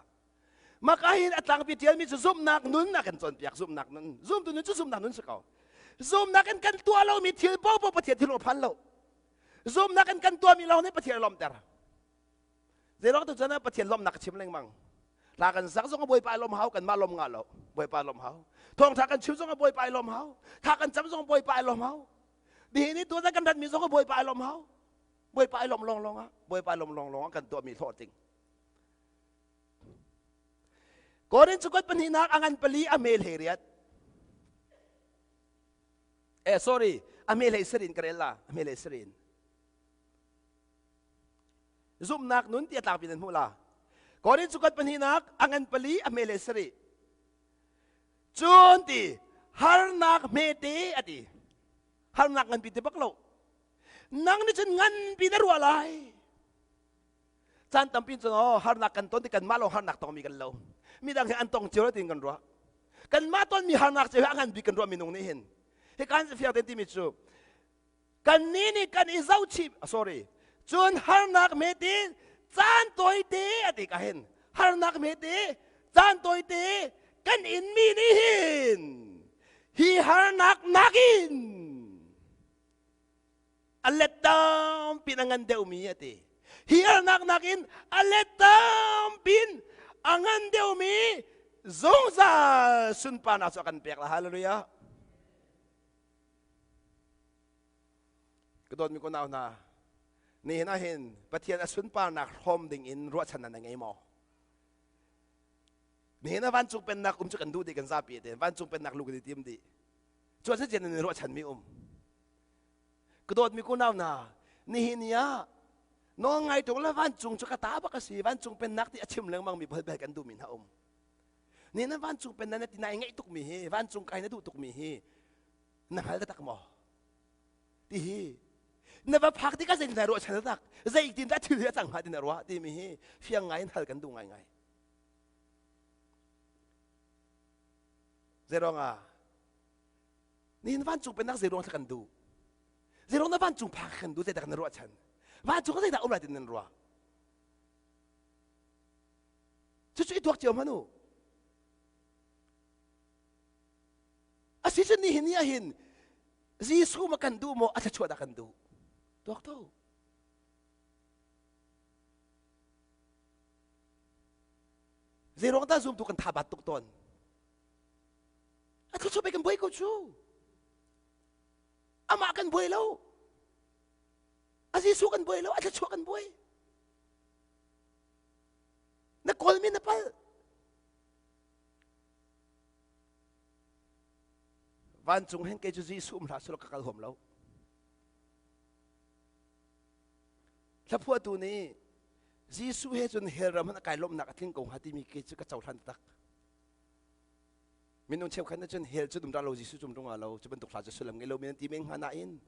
Maka hin a tlangpi ṭialmi cu zumhnak nun a kan cawnpiak zumhnak nun. Zumtu nun cu zumhnak nun si ko. Zumhnak in kan tuah lomi thil paohpaoh Pathian thinlung a phan lo. Zumhnak in kan tuahmi lawng nih Pathian a lawmhter. Zeiruang tu cun Pathian lawmhnak ka chim lengmang. Hla kan sak zong Bawipa lawm hau, kanmah lawm ngah lo. Bawipa lawm hau. Thawngṭha kan chim zong Bawipa lawm hau. Thla kan cam zong Bawipa lawm hau. Nihin ni tuan kan ratmi zong Bawipa lawm hau. Bawipa lawm lawnglawng ah, Bawipa lawm lawnglawng ah kan tuahmi hlawhtling. Korin cukut pahnihnak a ngan pali a mel he riat. Eh sorry, a mel he sarin ka rel la, a mel he sarin. Zumhnak nun ti a tlangpi nan hmuh la. Korin cukut pahnihnak a ngan pali a hme le sarih. Cun ti harnak hmete a ti. Harnak nganpi ti bak lo. Nang nih cun nganpi na ruah lai. Caan tampi cun oh harnak kan ton ti kanmah lawng harnak tongmi kan lo. Midang he an tong cio lo tiin kan ruah. Kanmah tonmi harnak cio hi a ngan bik kan ruah minung nih hin. Hi kan fiang ten timi cu kannih nih kan i zohchih sorry cun harnak hmete caan tawite a ti ka hin harnak hmete caan tawite kan inmi nih hin hi harnak nakin a let tampi a ngan deuhmi a ti hi harnak nakin a let tampin a ngan deuhmi zungzal sunparnak cu a kan pek la hallelujah Ka dawtmi ko nau hna, nihin ah hin Pathian a sunparnak hrawm ding in ruahchannak na ngei maw? Nihin ah vancung pennak um cu kan duh dih kan zapi te vancung pennak lu kan i tim dih. Cu a cian in ruahchanmi um. Ka dawtmi ko nau hna, nihin ni ah nawl ngai tung le vancung cu ka ta bak a si vancung pennak ti a chim lengmang mi bal bel kan duhmi hna um. Nihin ah vancung pennak na ti nai ngaih tukmi hi vancung kai na duh tukmi hi na hngal taktak maw ti hi na va phak tikah zeitin ruah chan tak zeitin dah thil hi a cang hnga ti na ruah timi hi fiang ngai in hal kan duh ngaingai zeiruang ah nihin vancung pennak zeiruang thla kan duh zeiruang na vancung phak kan duh zeidah kan ruah chan vancung zeidah um lai tin nan ruah cucu i tuak cio hmanh u Asi cun nihin ni ahhin Jesuh ma kan duh maw a thluachuah dah kan duh? Tuak to. Zeiruang dah zumtu kan thabat tuk tawn? A thluachuah pei kan buai ko cu. Amah kan buai lo. A Jesuh kan buai lo, a thluachuah kan buai. Na kawlmi na palh. Vancung hen kei cu Jesuh um hlah selaw ka kal huam lo. Hlaphuahtu nih Jesuh he cun hell ram a kai lawmhnak a tling ko hnga timi kei cu ka cohlan tak. Minung cheukhat nih cun hell cu dum dah lo Jesuh cum tung lo cu bantuk hla cu sullam ngei lo mi nan ti men hnga nain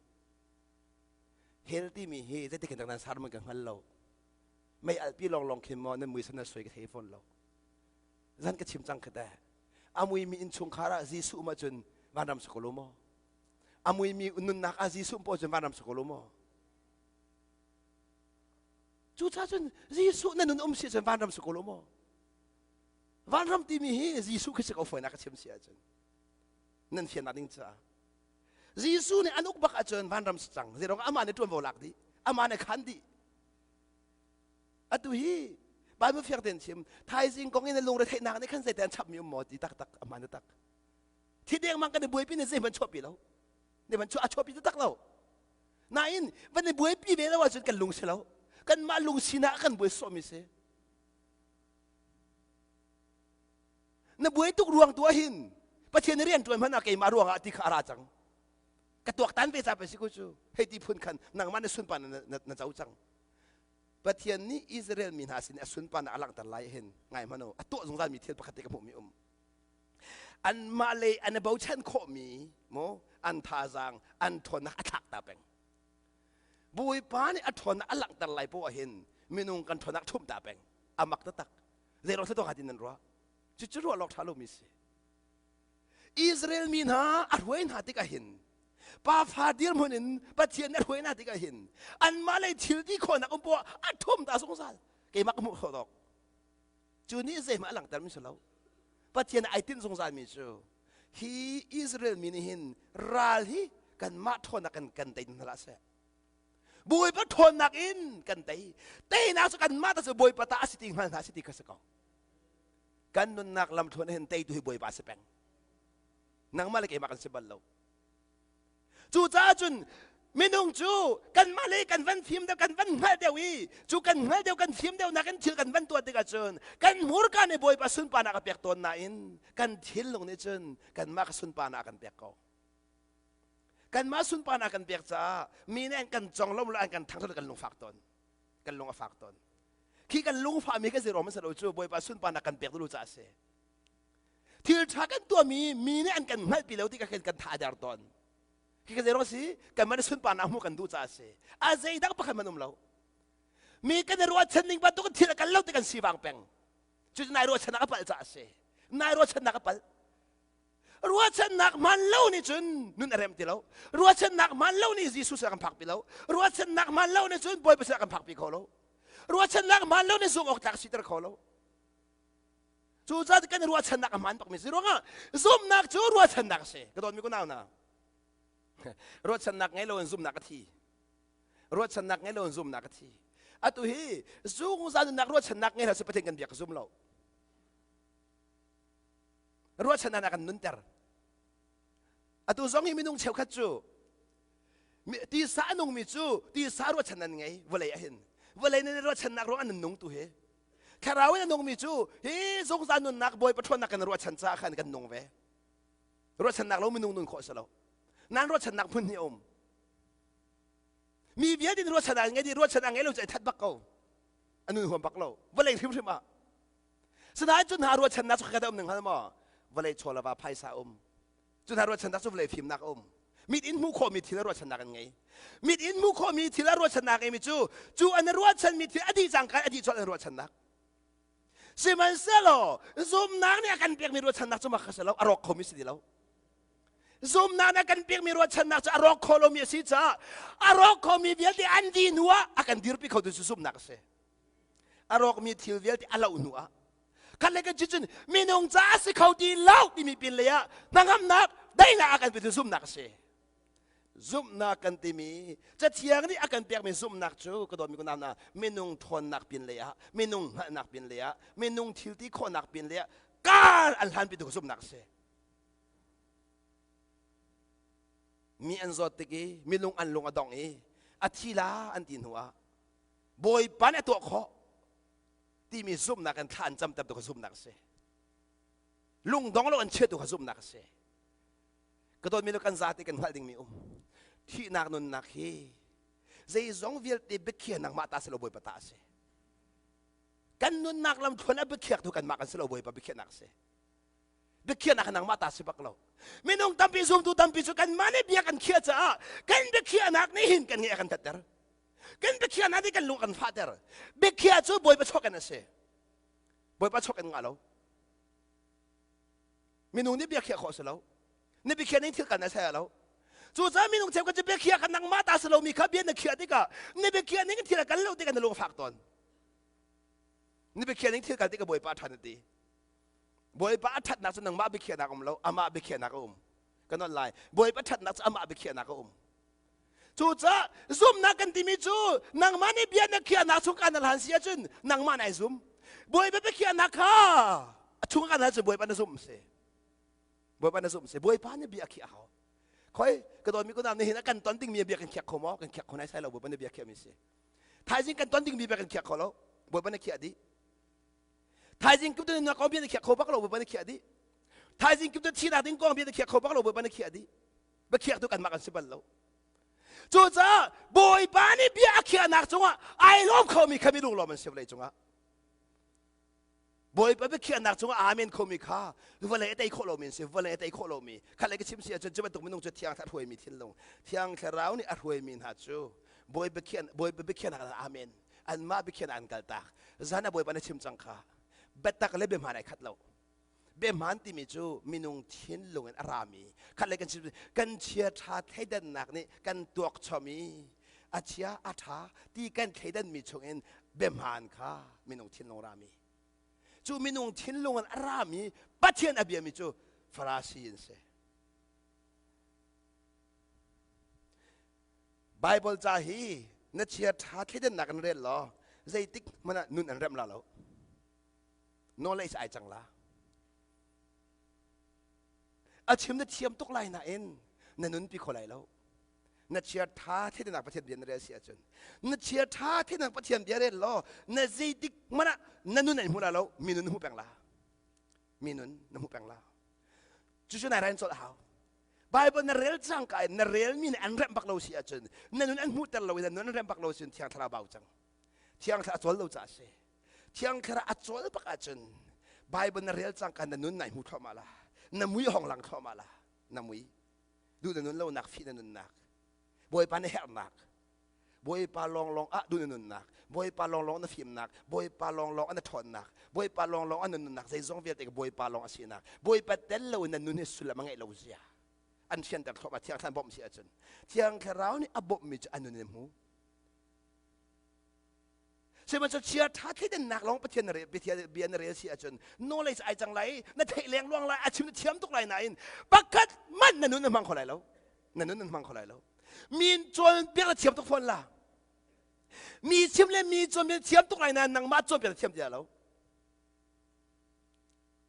hell timi hi zeitik hin nan sar man ka hngal lo. Mei alpi lawnglawng khin maw nan mui san na soi ka thei fawn lo. Zan ka chim cang kha teh. A muimi innchungkhar ah Jesuh um ahcun vanram si ko lo maw? A muimi nunnak ah Jesuh um poh cun vanram si ko lo maw? Cucaah cun Jesuh na nun um si cun vanram si ko lo maw? Vanram timi hi Jesuh khi si ko fawinak ka chim si ahcun nan fiannak ding caah Jesuh nih an uk bak ahcun vanram si cang zeiruang amah nih ṭuanvo lak dih amah nih khan dih Atu hi Bible fiang tein chim thaizing kong in lungre theihnak nih khan zeitin an chapmi um maw ti taktak a hmaan tak. Thi dengmang kan i buaipi nih zeihmanh chuahpi lo. Zeihmanh chuah a chuahpi taktak lo. Nain van i buaipi ve lo ahcun kan lung si lo. Kanmah lung sinak kan buai sawhmi si. Na buai tuk ruang tu ahhin Pathian rian ṭuan hmanh ah keimah ruangah ti kha a ra cang. Ka tuaktan ve ca pe si ko cu. Hei ti phun khan nangmah na sunpa na, na, na co cang. Pathian nih Israel mi hna sin a sunparnak a langhter lai hin ngai hmanh u a tuah zungzal mi thil pakhat te ka hmuhmi um anmah lei an i bochan khawhmi maw an thazaang an ṭhawnnak a thlak ta peng Bawipa nih a ṭhawnnak a langhter lai poah hin minung kan ṭhawnnak ṭhumh ta peng a mak taktak zei ruang thil tuah tin nan ruah. Cucu ruah lawk ṭha lomi si. Israel mi hna a hruai hna tikah hin pafa dirhmun in Pathian a hruai hna tikah hin anmah lei thil ti khawhnak um poah a ṭhum ta zungzal. Keimah ka hmuh khawh dok. Cu nih zeihmah a langhter mi si lo. Pathian ai tinh zungzal mi cu hi Israel mi nih hin ral hi kanmah ṭhawnnak kan kan tei hna hlah seh. Bawipa ṭhawnnak in kan tei. Teinak cu kanmah ta cu Bawipa ta a si ti hngal hna si ti kha si ko. Kan nunnak lamthluan hin teitu hi Bawipa a si peng. Nangmah le keimah kan si bal lo. Cucaah cun minung cu kanmah le kan van fim deuh kan van hngalh deuh i cu kan hngalh deuh kan fim deuh nakin thil kan van tuah tikah cun kan hmurka nih Bawipa sunparnak a pek tawn nain kan thinlung nih cun kanmah ka sunparnak a kan pek ko. Kanmah sunparnak kan pek caah mi nih an kan conglawmh lo an kan thangṭhat kan lungfak tawn. Kan lung a fak tawn. Khi kan lungfahmi kan si rom a si lo cu Bawipa sunparnak kan pek dulu caah a si. Thil ṭha kan tuahmi mi nih an kan hngalhpi lo tikah khin kan tha a der tawn. Khi ka zei si kanmah nih sunparnak hmuh kan duh caah a si. A zeidang pakhat hmanh um lo. Mi kan i ruahchan ning bantuk thil a kal lo ti kan sivang peng. Cucu nai ruahchannak a palh caah a si. Nai ruahchannak a palh. Ruahchannak hmaan lo nih cun nun a rem ti lo. Ruahchannak hmaan lo nih Jesuh sin a kan phakpi lo. Ruahchannak hmaan lo nih cun Bawipa sin a kan phakpi kho lo. Ruahchannak hmaan lo nih zumh awk tlak siter kho lo. Cucaah kan ruahchannak a hmaan bakmi si ruangah zumhnak cu ruahchannak a si. Ka dawtmi kunau hna. Ruahchannak ngei lo in zumhnak a thi. Ruahchannak ngei lo in zumhnak a thi. Atu hi zungzal nunnak ruahchannak ngei lo si Pathian kan biak ka zum lo. Ruahchannak a kan nunter. Atu zong hi minung cheukhat cu tisa a nungmi cu tisa ruahchan an ngei vawlei ah hin vawlei nan ruahchannak ruang an nung tu hi thlarau in a nungmi cu hi zungzal nunnak Bawipa ṭhawnnak kan ruahchan caah khan kan nung ve ruahchannak lo minung nun khawh si lo nan ruahchannak hmun hi a um mi vialte ruahchan an ngei di ruahchan an ngei lo cu ai that bak ko a nun huam bak lo vawlei hrimhrim ah Sinain cu hna ruahchannak cu khat a um ning hngal maw? Vawlei chaw le va phaisa a um. Cu hna ruahchannak cu vawlei fimnak a um. Mit in hmuh khawhmi thil a ruahchannak an ngei. Mit in hmuh khawhmi thil a ruahchannak ngeimi cu cu an ruahchanmi thil a dih cangka a dih colh an ruahchannak. Sihmanhsehlaw zumnak nih a kan pekmi ruahchannak cu mak a si lo, a rawk khomi si ti lo. Zumnak nih a kan pekmi ruahchannak cu a rawk kho lomi a si caah a rawk khomi vialte an dih hnu ah a kan dirpi khotu cu zumhnak a si. A rawkmi thil vialte a loh hnu ah khat le kan cun minung ca a si kho ti lo timi pin lei ah hnangamnak daihnak a kan petu zumhnak a si. Zumhnak kan timi cathiang nih a kan pekmi zumhnak cu ka dawtmi kunau hna minung ṭhawnnak pin lei ah minung hngalhnak pin lei ah minung thil ti khawhnak pin lei ah kar an hlanpi tu zumhnak a si. Mi an zawt tik i minung an lung a dong i a thi la an ti hnu ah Bawipa nih a tuah khawh timi zumhnak in thla an camter tu kha zumhnak a si. Lungdong lo an chiatu kha zumhnak a si. Ka dawtmi le kan zate kan hngalh dingmi um. Thihnak nunnak hi zeizong vialte biakhiahnak mah ta si lo Bawipa ta a si. Kan nunnak lam thluan a biakhiak tu kanmah kan si lo Bawipa biakhiahnak a si. Biakhiahnak hi nangmah ta si bak lo. Minung tampi zumtu tampi cu kanmah nih bia kan khiah caah kan biakhiahnak nih hin kan ngeih a kan tatter. Kan biakhiahnak nih kan lung kan fahter. Biakhiah cu Bawipa chuak in a si. Bawipa chuak in ngah lo. Minung nih biakhiah khawh si lo. Na biakhiah ning thil kan a ser lo. Cucaah minung cheukhat cu biakhiah kha nangmah ta si lomi kha bia na khiah tikah na biakhiah ning thil a kal lo tikah na lung a fak tawn. Na biakhiah ning thil kal tikah Bawipa ṭhan a ti. Bawipa a ṭhatnak cu nangmah biakhiahnak um lo, amah biakhiahnak a um. Ka nolh lai. Bawipa ṭhatnak cu amah biakhiahnak a um. Cucaah zumhnak kan timi cu nangmah nih bia na khiahnak chung kan hlan si ahcun nangmah nai zum. Bawipa biakhiahnak kha a chung kan hlan cun Bawipa na zumh si. Bawipa na zumh si. Bawipa nih bia a khiah hau. Khoi ka dawtmi kunam nihin a kan ton dingmi bia kan khiak kho maw? Kan khiak kho nai sai lo Bawipa nih bia khiahmi si. Thaizing kan ton dingmi bia kan khiak kho lo. Bawipa na khiah dih. Thaizing kum tu na kong bia na khiah kho bak lo Bawipa na khiah dih. Thaizing kum tu thihnak ding kong bia na khiah kho bak lo Bawipa na khiah dih. Biakhiak tu kanmah kan si bal lo. Cucaah Bawipa nih bia a khiahnak cungah ai lawm khomi kha minung lawm an si vawlei cungah. Bawipa biakhiahnak cungah amen khomi kha vawlei a tei khawh lomi an si vawlei a tei khawh lomi khat le ka chim si ahcun cu bantuk minung cu thiang thlarau hruaimi thinlung thiang thlarau nih a hruaimi hna cu Bawipa Bawipa biakhiahnak ah amen anmah biakhiahnak an kaltak zan ah Bawipa na chim cang kha biatak le biahmaan ai khat lo. Biahmaan timi cu minung thinlung in a rami khat le kan chim kan chia ṭha thleidannak nih kan tuak chom i a chia a ṭha ti kan thleidanmi chungin biahmaan kha minung thinlung rami cu minung thinlung in a rami Pathian a biami cu Farasi an si. Bible ca hi na chia ṭha thleidannak in rel law zeitik hmanh ah nun an remh la lo. Knowledge ai cang la. A chim na thiam tuk lai nain na nunpi kho lai lo. Na chia ṭha thleidannak Pathian bia na rel si ahcun na chia ṭha thleidannak Pathian bia rel law na zeitik hmanh ah na nun an hmu la lo mi nun na hmu peng la. Mi nun na hmu peng la. Cucu nai rain colh a hau. Bible na rel cangka in na relmi nih an remh bak lo si ahcun na nun an hmuhter lo i na nun an remh bak lo si Thiang Thlarau bau cang. Thiang Thlarau a cawl lo caah a si. Thiang Thlarau a cawl bak ahcun Bible na rel cangka na nun nai hmu thluahmah la. Na mui hong lang thluahmah la. Na mui. Duh na nun lonak, fih na nunnak. Bawipa na herhnak. Bawipa lawnglawng ah duh na nunnak, Bawipa lawnglawng na fimnak, Bawipa lawnglawng ah na ṭhawnnak, Bawipa lawnglawng ah na nunnak, zeizong vialte ka Bawipa lawng a sinak. Bawipa tel lo in na nun hi sullam a ngeih lo zia. An fianter thluahmah Thiang Thlarau bawmh si ahcun. Thiang Thlarau nih a bawmhmi cu a nun in hmu. Sihmanhsehlaw chia ṭha thleidannak lawng Pathian na rel bia na rel si ahcun knowledge ai cang lai, na theih leng luang lai, a chim na thiam tuk lai nain pakhat hmanh na nun na hmang kho lai lo. Na nun na hmang kho lai lo. Mi cawnpiak na thiam tuk fawn la. Mi chim le mi cawnpiak thiam tuk lai nain nangmah cawnpiak na thiam ti lo.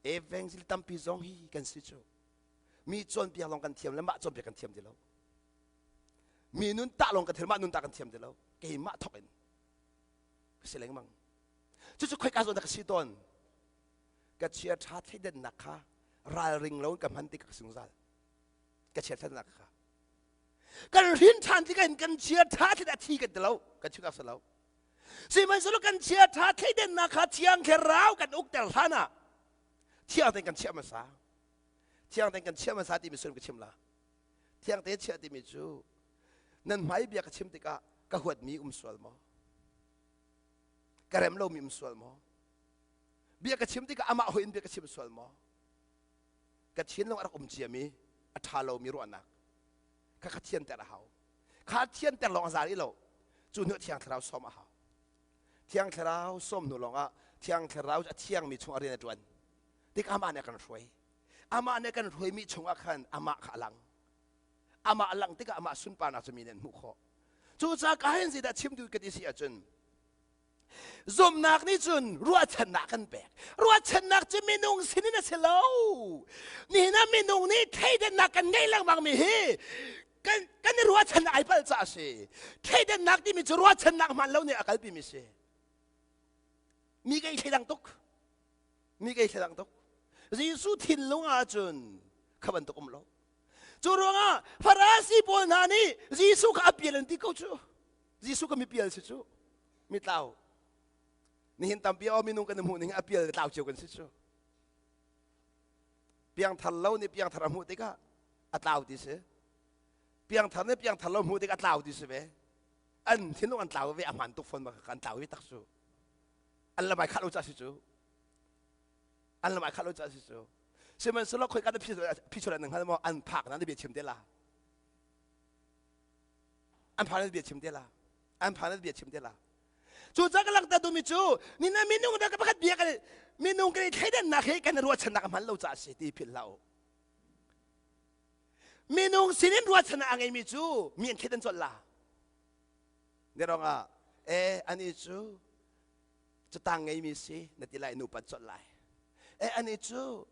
Evangel tampi zong hi kan si cu. Mi cawnpiak lawng kan thiam le mah cawnpiak kan thiam ti lo. Mi nun tah lawng kan thiam mah nun tah kan thiam ti lo. Keimah thawk in ka si lengmang. Cucu khoika zawn dah ka si tawn. Ka chia ṭha thleidannak kha ralring lo in ka hman tik ka sungzal. Ka chia thleidannak kha. Kan hrin ṭhan tikah in kan chia ṭha thleidan a thi kan ti lo. Kan chim si lo. Sihmanhsehlaw kan chia ṭha thleidannak kha thiang thlarau kan ukter hlan ah thiang tein kan chiah hmasa. Thiang tein kan chiah hmasa timi sullam ka chim la. Thiang tein chiah timi cu nan hmai bia ka chim tikah ka huatmi um sual maw? Ka rem lomi um sual maw? Bia ka chim tikah amah hoi in bia ka chim sual maw? Ka thinlung a rak um ciami a ṭha lomi ruahnak kha ka thianter a hau. Kha thianter lawng a za rih lo. Cu hnu Thiang Thlarau sawm a hau. Thiang Thlarau sawm hnu lawngah Thiang Thlarau a thiangmi chung a rian a ṭuan. Tik amah nih a kan hruai. Amah nih a kan hruaimi chungah khan amah kha a lang. Amah a langh tikah amah sunparnak cu mi nih an hmuh khawh. Cucaah ka hin zeidah chim duh ka ti si ahcun zumhnak nih cun ruahchannak kan pek. Ruahchannak cu minung sinin a si lo. Nihin ah minung nih thleidannak kan ngeih lengmang mi hi kan kan i ruahchannak ai palh caah a si. Thleidannak timi cu ruahchannak hmaan lo nih a kalpi mi si. Mi kan i thleidang tuk. Mi kan i thleidang tuk. Jesuh thinlung ahcun kha bantuk um lo. Cu ruangah Farasi pawl hna nih Jesuh kha a pial an ti ko cu. Jesuh ka mipial si cu. Mitlau. Nihin tampi aw minung kan hmuh ning a pial tlau cio kan si cu. Piangthar lo nih piangthar a hmuh tikah a tlau ti si. Piangthar nih piangthar lo hmuh tikah a tlau ti si ve. An thinlung an tlau ve a hmaan tuk fawn ma kan tlau ve tak cu. An lamai khah lo ca si cu. An lamai khah lo ca si cu. Sihmanhsehlaw khoika na phichuah nan hngal maw an phak na bia chim te la. An phak na bia chim te la. An phak na bia chim te la. Cu ca ka langhter duhmi cu ni na minung da ka pakhat bia kan minung kan i thleidannak hi kan ruahchannak a hman lo caah si ti philh hlah u. Minung sinin ruahchannak a ngeimi cu mi an thleidan colh la. Ne rongah e ani cu catang ngeimi si na ti lai nupat colh lai. E ani cu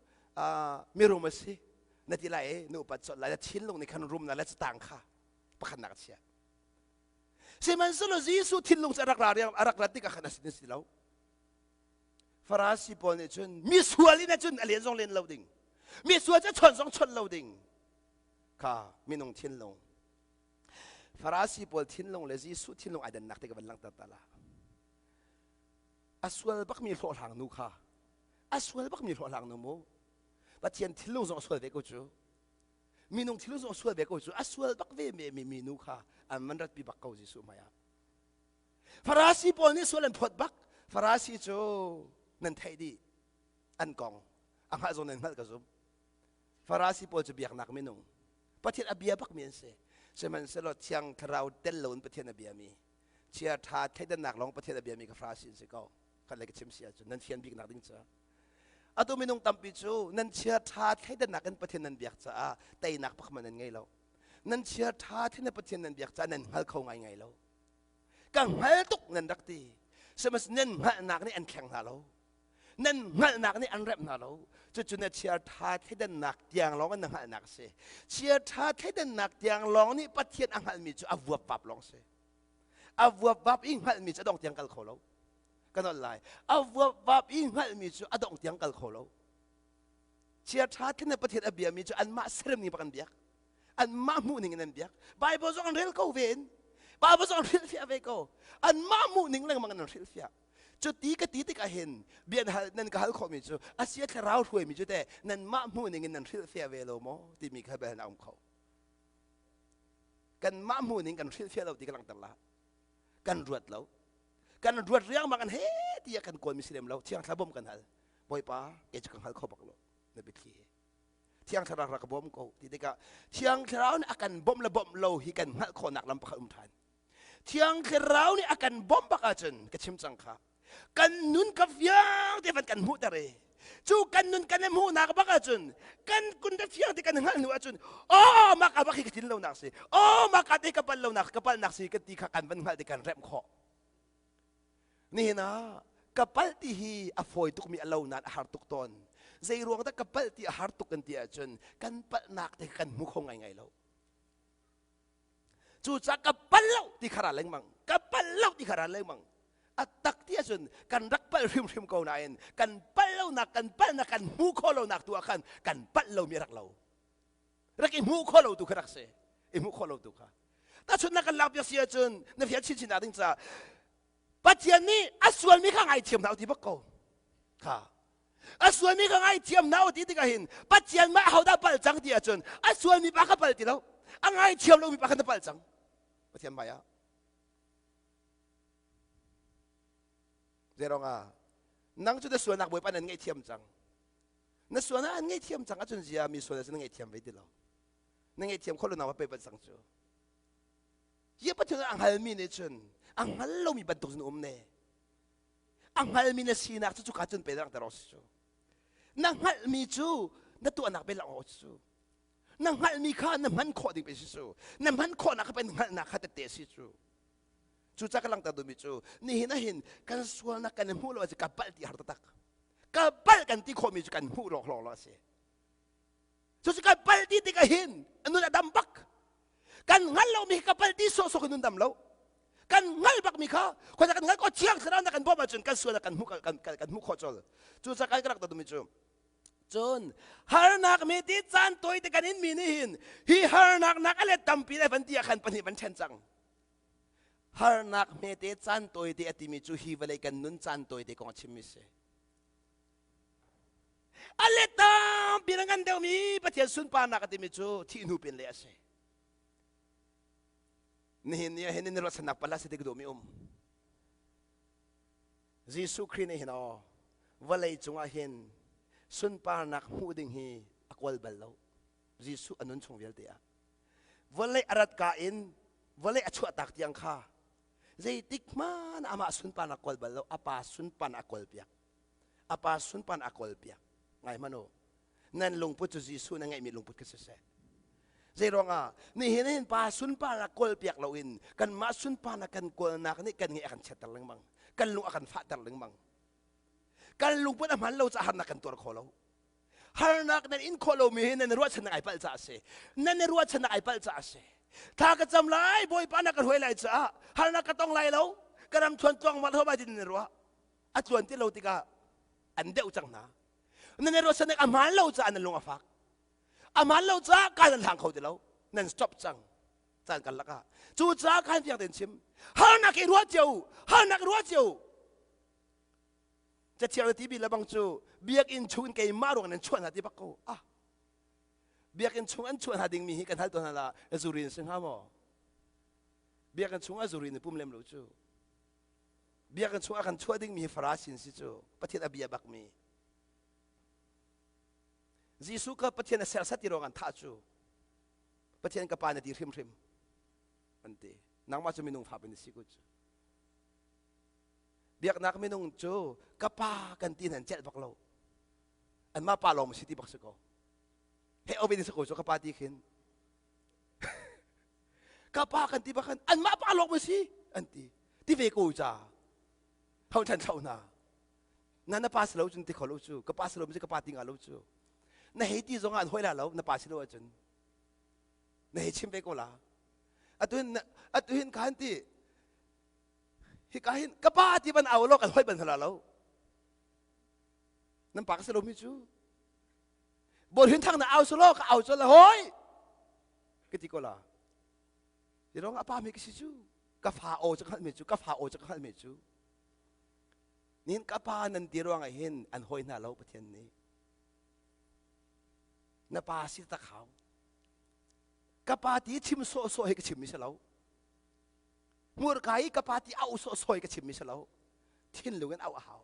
mirum a si na ti lai i nupat colh lai. Na thinlung nih khan rumnak le catang kha pakhatnak a chiah. Sihmanhsehlaw Jesuh thinlung cu a rak ra a rak rat tikah khan a sin a si lo. Farasi pawl nih cun misual in cun a len zong len lo ding. Misual cu a chawnh zong chawnh lo ding. Kha minung thinlung. Farasi pawl thinlung le Jesuh thinlung ai dannak te ka van langhter ta la. A sual bakmi hlawhhlang nu kha a sual bakmi hlawhhlang nu mu Pathian thinlung zong a sual ve ko cu minung thinlung zong a sual ve ko cu a sual bak ve mi mi nu kha an van ratpi bak ko Jesuh hmai ah Farasi pawl nih sual an phawt bak Farasi cu nan theih dih an kong. A hngalh zong nan hngalh ka zum. Farasi pawl cu biaknak minung. Pathian a bia bakmi an si. Sihmanhsehlaw Thiang Thlarau tel loin Pathian a biami, chia ṭha thleidannak lawng Pathian a biami kha Farasi an si ko. Khat le ka chim si ahcun nan fian biknak ding ca. Atu minung tampi cu nan chia ṭha thleidannak in Pathian nan biak caah teinak pakhat nan ngei lo. Nan chia ṭha thleidan Pathian nan biak caah nan hngal kho ngaingai lo. Ka hngal tuk nan rak ti. Sihmanhsehlaw nan hngalhnak nih an thleng hna lo. Nan hngalhnak nih an remh hna lo. Cucu na chia ṭha thleidannak tiang lawng in na hngalhnak a si. Chia ṭha thleidannak tiang lawng nih Pathian a hngalhmi cu a vuapvap lawng si. A vuapvap i hngalhmi cu a dong tiang kal kho lo. Ka nolh lai. A vuapvap i hngalhmi cu a dong tiang kal kho lo. Chia ṭha thleidan Pathian a biami cu anmah sermi bak an biak. Anmah hmuh ning in an biak. Bible zong an rel ko ve in. Bible zong an hrilhfiah ve ko. Anmah hmuh ning lengmang in an hrilhfiah. Cuti ka ti tikah hin bia nan ka hal khawhmi cu asia thlarau hruaimi cu teh nanmah hmuh ning in nan hrilhfiah ve lo maw timi kha bel a um kho. Kanmah hmuh ning kan hrilhfiah lo ti ka langhter la. Kan ruat lo. Kan ruat riangmang an he tiah kan kawlmi si lem lo. Thiang thla bawm kan hal. Bawipa, kei cu ka hngal kho bak lo. Na biathli hi. Thiang Thlarau rak ka bawm ko ti tikah Thiang Thlarau nih a kan bawmh le bawmh lo hi kan hngalh khawhnak lam pakhat um ṭhan. Thiang Thlarau nih a kan bawmh bak ahcun ka chim cang kha kan nun ka fiang te van kan hmuhter i cu kan nun kan i hmuhnak bak ahcun kan kun te fiang te kan hngalh hnu ahcun oh mah ka bak hi ka tlin lonak si oh mah ka te ka pal lonak ka palnak si ka ti kha kan van hngalh te kan remh khawh Nihin ah ka palh ti hi a fawi tukmi a lo nain a har tuk tawn. Zei ruang dah ka palh ti a har tuk kan ti ahcun kan palhnak te kan hmu kho ngaingai lo. Cucaah ka palh lo ti kha ra lengmang. Ka palh lo ti kha ra lengmang. A tak ti ahcun kan rak palh hrimhrim ko nain kan palh lonak kan palhnak kan hmu khawh lonak tu ah khan kan palh lomi a rak lo. Rak i hmuh khawh lo tu kha rak si. I hmuh khawh lo tu kha. Tahchunhnak kan lakpiak si ahcun na fian chinchin nak ding caah Pathian nih a sualmi kha ngaithiam hna u ti bak ko. Kha. A sualmi kha ngaithiam hna u ti tikah hin Pathian mah ahodah palh cang ti ahcun a sualmi pa kha palh ti lo. A ngaithiam lomi pa kha na palh cang. Pathian hmai ah. Zeirong ah nang cu na sualnak Bawipa nan ngaihthiam cang. Na sualnak an ngaihthiam cang ahcun zia mi sual ahcun na ngaihthiam ve ti lo. Na ngaihthiam kho lo na pe cang cu. Hi Pathian a hngalmi nih cun a hngal lomi bantuk cun um ne. A hngalmi na sinak cu cuka cun pe langhter awk si cu. Na hngalhmi cu na tuahnak pe langh awk si cu. Na hngalhmi kha na hman khawh ding pe si cu. Na hman khawhnak kha pe hngalhnak kha tette si cu. Cucaah ka langhter duhmi cu nihin ahhin kan sualnak kan i hmuh lo ahcun ka palh ti har taktak. Ka palh kan ti khawhmi cu kan hmuh lawng lawng a si. Cucu kan palh ti tikah hin nun a dam bak. Kan hngal lomi ka palh ti sawhsawh in nun dam lo. Kan hngal bakmi kha khuaza kan hngal ko thiang thlarau na kan bawmh ahcun kan sual kan hmuh kan, kan, kan hmuh khawh colh. Cucaah kan rak dumi cu cun harnak mi ti caan tawi te kan in mi nih hin hi harnak nak a let tampi le van ti ah khan pahnih van ṭhen cang. Harnak hmete caan tawi te a timi cu hi vawlei kan nun caan tawi te kong a chimmi si. A let tampi na ngan deuhmi Pathian sunparnak a timi cu thih hnu pin le a si. Nihin ni ah hin in ruahchannak pala si tik duhmi um. Jesuh Khrih nih hin aw vawlei cungah hin sunparnak hmuh ding hi a kawl bal lo. Jesuh a nun chung vialte ah. Vawlei a rat ka in vawlei a chuahtak tiang kha zeitik hmanh amah sunparnak kawl bal lo, a pa sunparnak a kawl piak. A pa sunparnak a kawl piak. Ngai hmanh u. Nan lungput cu Jesuh na ngeihmi lungput kha siseh. Zei ruangah nihin hin pa sunparnak kawl piak loin kanmah sunparnak kan kawlnak nih kan ngeih a kan chiatter lengmang. Kan lung a kan fahter lengmang. Kan lungput a hman lo caah harnak kan tuar kho lo. Harnak nan in khawh lomi hi nan i ruahchannak ai palh caah a si. Nan i ruahchannak ai palh caah a si. Thla ka cam lai, Bawipa na ka hruai lai caah harnak ka tong lai lo. Ka ram thuan tluang ma tho ti nan i ruah. A tluan ti lo tikah an deuh cang hna. Nan i ruahchannak a hmaan lo caah nan lung a fak. A hmaan lo caah ka nan hlang kho ti lo. Nan stop cang. Caan karlak ah. Cucaah khan fiang tein chim. Harnak i ruah cio u. Harnak i ruah cio u. Cathiang le TV le bang cu biakinn chung in keimah ruang nan chuah hna ti bak ko. Ah. Biakinn chung an chuah hna dingmi hi kan hal tawn hna la zurin si hnga maw? Biakinn chung a zurin i pum lem lo cu. Biakinn chung a kan chuah dingmi hi Farasin si cu. Pathian a bia bakmi. Jesuh kha Pathian a sersiat ti ruang an thah cu Pathian ka pa na ti hrimhrim an ti. Nangmah cu minung fa na si ku cu. Biaknak minung cu ka pa kan ti nan celh bak lo. Anmah pa lawng si ti bak si ko. He obin si ko cu ka pa ti khin. Ka pa kan ti bak khan anmah pa lawng si an ti. Ti ve ko ca. Ho chan chau hna. Na na pa si lo cun ti kho lo cu. Ka pa si lo mi ka pa ti nga lo cu. Na hei ti zong ah an hoi la lo na pa si lo ahcun. Na hei chim ve ko la. Atu hin atu hin khan ti hika hin ka pa ti ban au lo kan hoi ban hla lo. Nan pa ka si lo mi cu. Bol hin thang na au solo ka au chol hoi. Ka ti ko la. Ti rong a pa mi ka si cu. Ka fa o cu ka hngalh mi cu ka fa o cu ka hngalh mi cu. Nin ka pa nan ti ruangah hin an hoi hna lo Pathian nih. Na pa si tak hau. Ka pa ti chim sawh sawh hi ka chim mi si lo. Hmurka i ka pa ti au sawh sawh hi ka chim mi si lo. Thinlung in au a hau.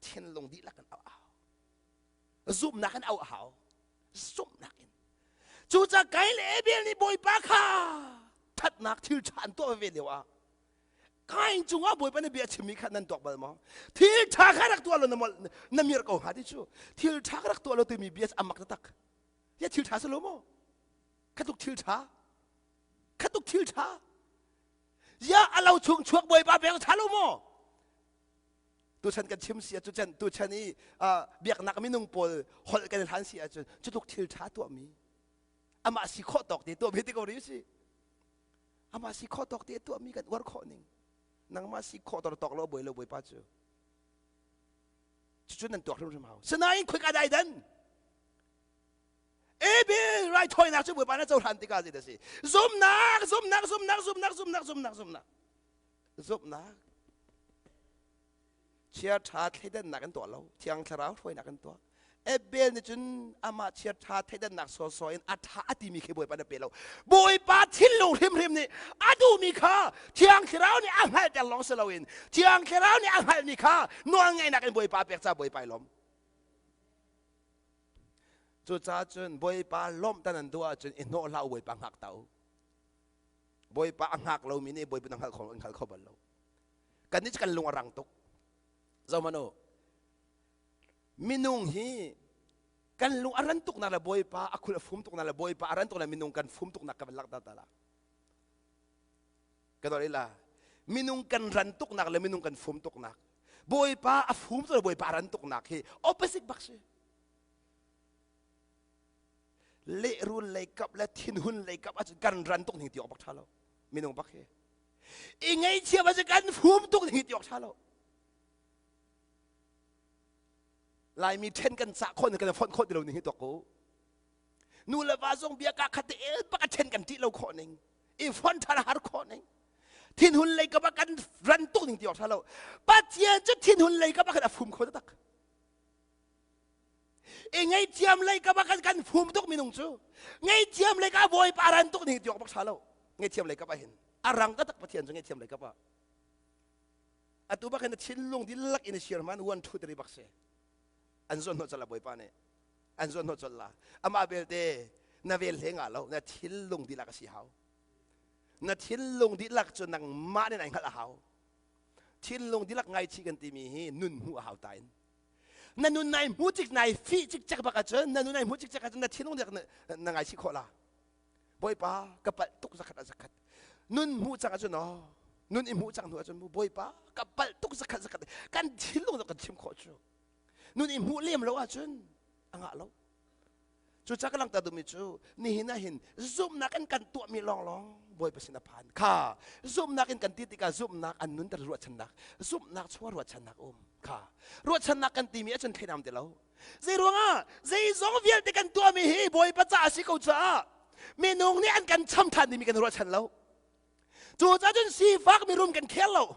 Thinlung dihlak in au a hau. Zumhnak in au a hau. Zumhnak in. Cucaah Kain le Abel nih Bawipa kha thatnak thil ṭha an tuah ve lio ah Kain cungah Bawipa nih bia chimmi kha nan tuak bal maw? Thil ṭha kha rak tuah lo na, na mir ko hnga ti cu. Thil ṭha kha rak tuah lo timi bia a mak taktak. Ya thil ṭha si lo maw? Kha tuk thil ṭha. Kha tuk thil ṭha. Ya a lo chung chuak Bawipa pek ṭha lo maw? Tuchan kan chim si ahcun chan tuchan i biaknak minung pawl holh kan hlan si ahcun cu tluk thil ṭha tuahmi amah si khawh tawk te tuahmi ti ko ri si. Amah si khawh tawk te tuahmi kan uar khawh ning. Nangmah si khawh tawk tawk lo buai lo bawipa cu. Cucu nan tuak hrimhrim hau. Sinain khoika dai dan. Abel raithawinak cu bawipa na cohlan tikah zei dah si. Zumnak, zumnak, zumnak, zumnak, zumnak, zumnak, zumnak. Zumnak. Chia ṭha thleidannak an tuah lo. Thiang Thlarau hruainak an tuah. Abel nih cun amah chia ṭha thleidannak sawsawh in a ṭha a timi khi Bawipa na pe lo. Bawipa thinlung hrimhrim nih a duhmi kha Thiang Thlarau nih a hngalhter lawng si loin Thiang Thlarau nih a hngalhmi kha nawlngaihnak in Bawipa pek ca Bawipa i lawm. Cucaah cun Bawipa lawmhter nan duh ahcun i hnawh hlah u Bawipa hngak ta u. Bawipa a hngak lomi nih Bawipa na hngal kho hngal kho bal lo. Kannih cu kan lung a rang tuk. Zohhmanh u. Minung hi kan lung a ran tuknak le Bawipa a khul a fum tuknak le Bawipa a ran tuknak minung kan fum tuknak ka van langhter ta la. Ka dor ila. Minung kan ran tuknak le minung kan fum tuknak. Bawipa a fum tuk le Bawipa a ran tuknak hi opposite bak si. Lehrul lei kap le thinhun lei kap ahcun kan ran tuk ning ti awk bak ṭha lo. Minung bak hi. I ngaihchiam ahcun kan fum tuk ning ti awk ṭha lo. Laimi ṭhen kan cah khawh kan fonh khawh ti lo ning hi tuak ko. Nu le va zong bia ka khat te el bak a ṭhen kan ṭih lo khawh ning. I fonh ṭhan a har khawh ning. Thinhun lei ka bak kan ran tuk ning ti awk ṭha lo. Pathian cu thinhun lei ka bak a fum kho taktak. I ngaihthiam lei ka bak kan fum tuk minung cu. Ngaihthiam lei ka bawipa ran tuk ning ti awk bak ṭha lo. Ngaihthiam lei ka ah hin a rang taktak Pathian cu ngaihthiam lei ka ah. Atu bak hin a thinlung dihlak in a shir man 1 2 3 bak si. An zuan hnawh cala bawipa nih. An zuan hnawh col la. Amah belte na vel hle nga lo na thinlung dihlak a si hau. Na thinlung dihlak cu nangmah nih nai hngalh a hau. Thinlung dihlak ngaichih kan timi hi nun hmuh a hau ta in. Na nun nai hmu cik nai fih cikcek bak ahcun na nun nai hmu cikcek ahcun na thinlung dihlak na ngaichih khawh la. Bawipa ka palh tuk zakhat ah zakhat. Nun hmuh cang ahcun aw nun i hmuh cang hnu ahcun mu Bawipa ka palh tuk zakhat zakhat kan thinlung kan chim khawh cu. Nun i hmuh lem lo ahcun a ngah lo. Cucaah ka langhter duhmi cu nihin ah hin zumhnak in kan tuahmi lawnglawng Bawipa sin a phan. Kha zumhnak in kan ti tikah zumhnak an nunter ruahchannak zumhnak chung ruahchannak um kha ruahchannak kan timi ahcun theinam ti lo. Zei ruangah zeizong vialte kan tuahmi hi Bawipa ca a si ko caah minung nih an kan cham ṭhan timi kan ruahchan lo. Cucaah cun sifak mirum kan khel lo.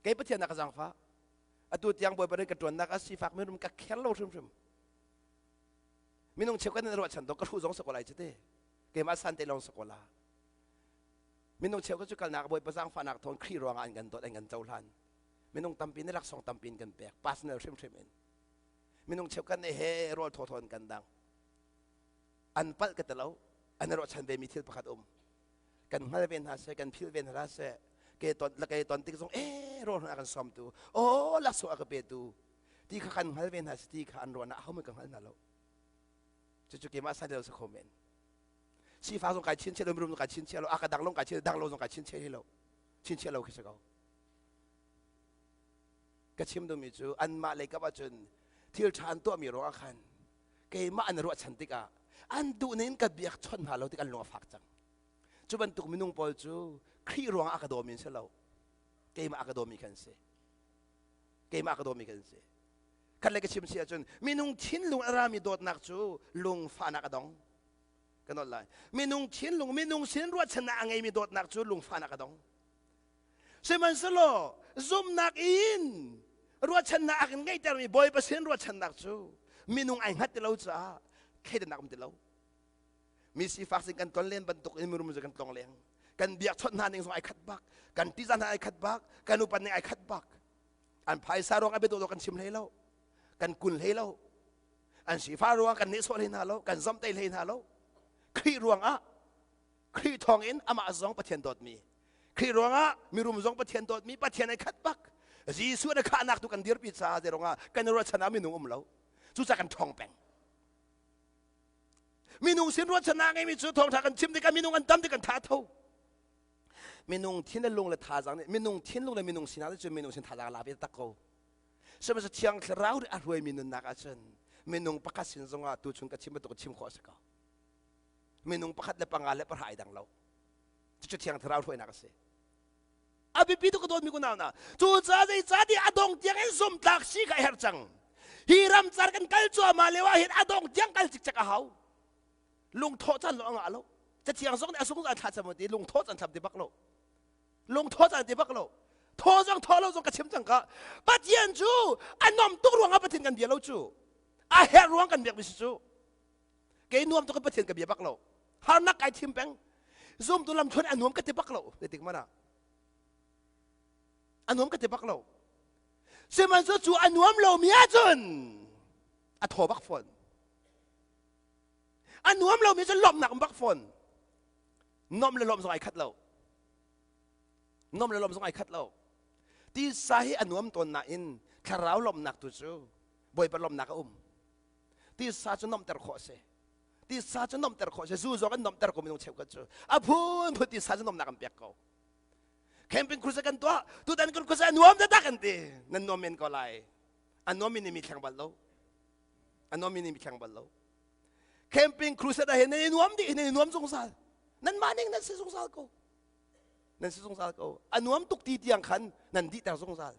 Kei Pathian ah ka zaangfah. Atu tiang Bawipa nih ka ṭuannak ah sifak mirum ka khel lo hrimhrim. Minung cheukhat nih ruahchan to ka hruh zong si ko lai cu te. Keimah san te lawng si ko la. Minung cheukhat cu kalnak Bawipa zaangfahnak thawng Khrih ruangah an kan dawt an kan cohlan. Minung tampi nih laksawng tampi in kan pek personal hrimhrim in. Minung cheukhat nih he rawl thawthaw in kan dang. An palh ka ti lo. An i ruahchan ve mi thil pakhat um. Kan hngal ve hna seh, kan philh ve hna hlah seh. Ke ton la ke ton tik zong e rawl a kan sawmtu, aw laksawng a ka petu ti kha kan hngal ve hna si ti kha an ruahnak ahohmanh ka hngal hna lo. Cucu keimah sa lo si kho men. Sifak zong kai chinchiah lo, mirum zong kai chinchiah lo, a ka dang long kai chin dang lo zong kai chinchiah hi lo. Chinchiah lo khi si ko. Ka chim duhmi cu anmah lei kap ahcun thil ṭha an tuahmi ruangah khan keimah an ruahchan tikah an duh ning ka biak chawnh hna lo tik an lung a fak cang. Cu bantuk minung pawl cu Khrih ruangah a ka dawmi an si lo. Keimah a ka dawmi khan si. Keimah a ka dawmi khan si. Khat le ka chim si ahcun minung thinlung a rami dawtnak cu lungfahnak a dong. Ka nolh lai. Minung thinlung, minung sin ruahchannak a ngeimi dawtnak cu lungfahnak a dong. Sihmanhsehlaw zumhnak in ruahchannak a kan ngeihtermi Bawipa sin ruahchannak cu minung ai hngat ti lo caah thleidannak um ti lo. Mi sifak sin kan tlon len bantuk in mirum kan tlong leng. Kan biakchawnh hna ning zong ai khat bak. Kan tizah hna ai khat bak. Kan upat ning ai khat bak. An phaisa ruang a biadawh kan chim hlei lo. Kan kun hlei lo. An sifah ruang kan nehsawh hlei hna lo. Kan zomhtaih hlei hna lo. Khrih ruangah Khrih thawngin amah zong Pathian dawtmi Khrih ruangah mirum zong Pathian dawtmi Pathian ai khat bak Jesuh na khahnak tu kan dirpi caah zei ruangah kan i ruahchan ah minung um lo cucaah kan ṭhawng peng minung sin ruahchannak ngeimi cu thawngṭha kan chim tikah minung an tam tik kan tha tho minung thin le lung le thazaang nih minung thinlung le minung sinak nih cun minung sin thazaang la ve tak ko sihmanhsehlaw thiang thlarau nih a hruaimi nunnak ahcun minung pakhat sin zongah tuchun ka chim bantuk chim khawh a si ko minung pakhat le panga le pahra ai dang lo cucu thiang thlarau hruainak a si a biapi tuk ka dawtmi kunau hna cucaah zeicahtiah a dong tiang in zumtlak si kha a herh cang hi ramcar kan kal cuahmah lio ah hin a dong tiang kal cikcek a hau lungthawh caan lo a ngah lo cathiang zong nih a sung an thla cam ti lungthawh caan thlam ti bak lo lungthawh caan ti bak lo thaw zong thaw lo zong ka chim cang ka pathian cu a nom tuk ruangah pathian kan bia lo cu a herh ruang kan biak mi si cu Kei nuam tuk in Pathian ka bia bak lo. Harnak kai thim peng. Zumtu lamthluan a nuam ka ti bak lo. Zeitik hmanh ah. A nuam ka ti bak lo. Sihmanhsehlaw cu a nuam lomi ahcun a thaw bak fawn. A nuam lomi cu lawmhnak um bak fawn. Nuamh le lawmh zong ai khat lo. Nuamh le lawmh zong ai khat lo. Tisa hi a nuam tawn nain thlarau lawmhnak tu cu Bawipa lawmhnak a um. Tisa cu nomhter khawh a si. Tisa cu nomhter khawh a si. Zu zong an nomhter ko minung cheukhat cu. A phunphun tisa cu nomhnak an pek ko. Camping crusade kan tuah. Tutan kan crusade a nuam taktak an ti. Nan nuam men ko lai. A nuam mi nih mi thleng bal lo. A nuam mi nih mi thleng bal lo. Camping crusade ah hin nan i nuam dih nan i nuam zungzal. Nan mah ning nan si zungzal ko. Nan si zungzal ko. A nuam tuk ti tiang khan nan dihter zungzal.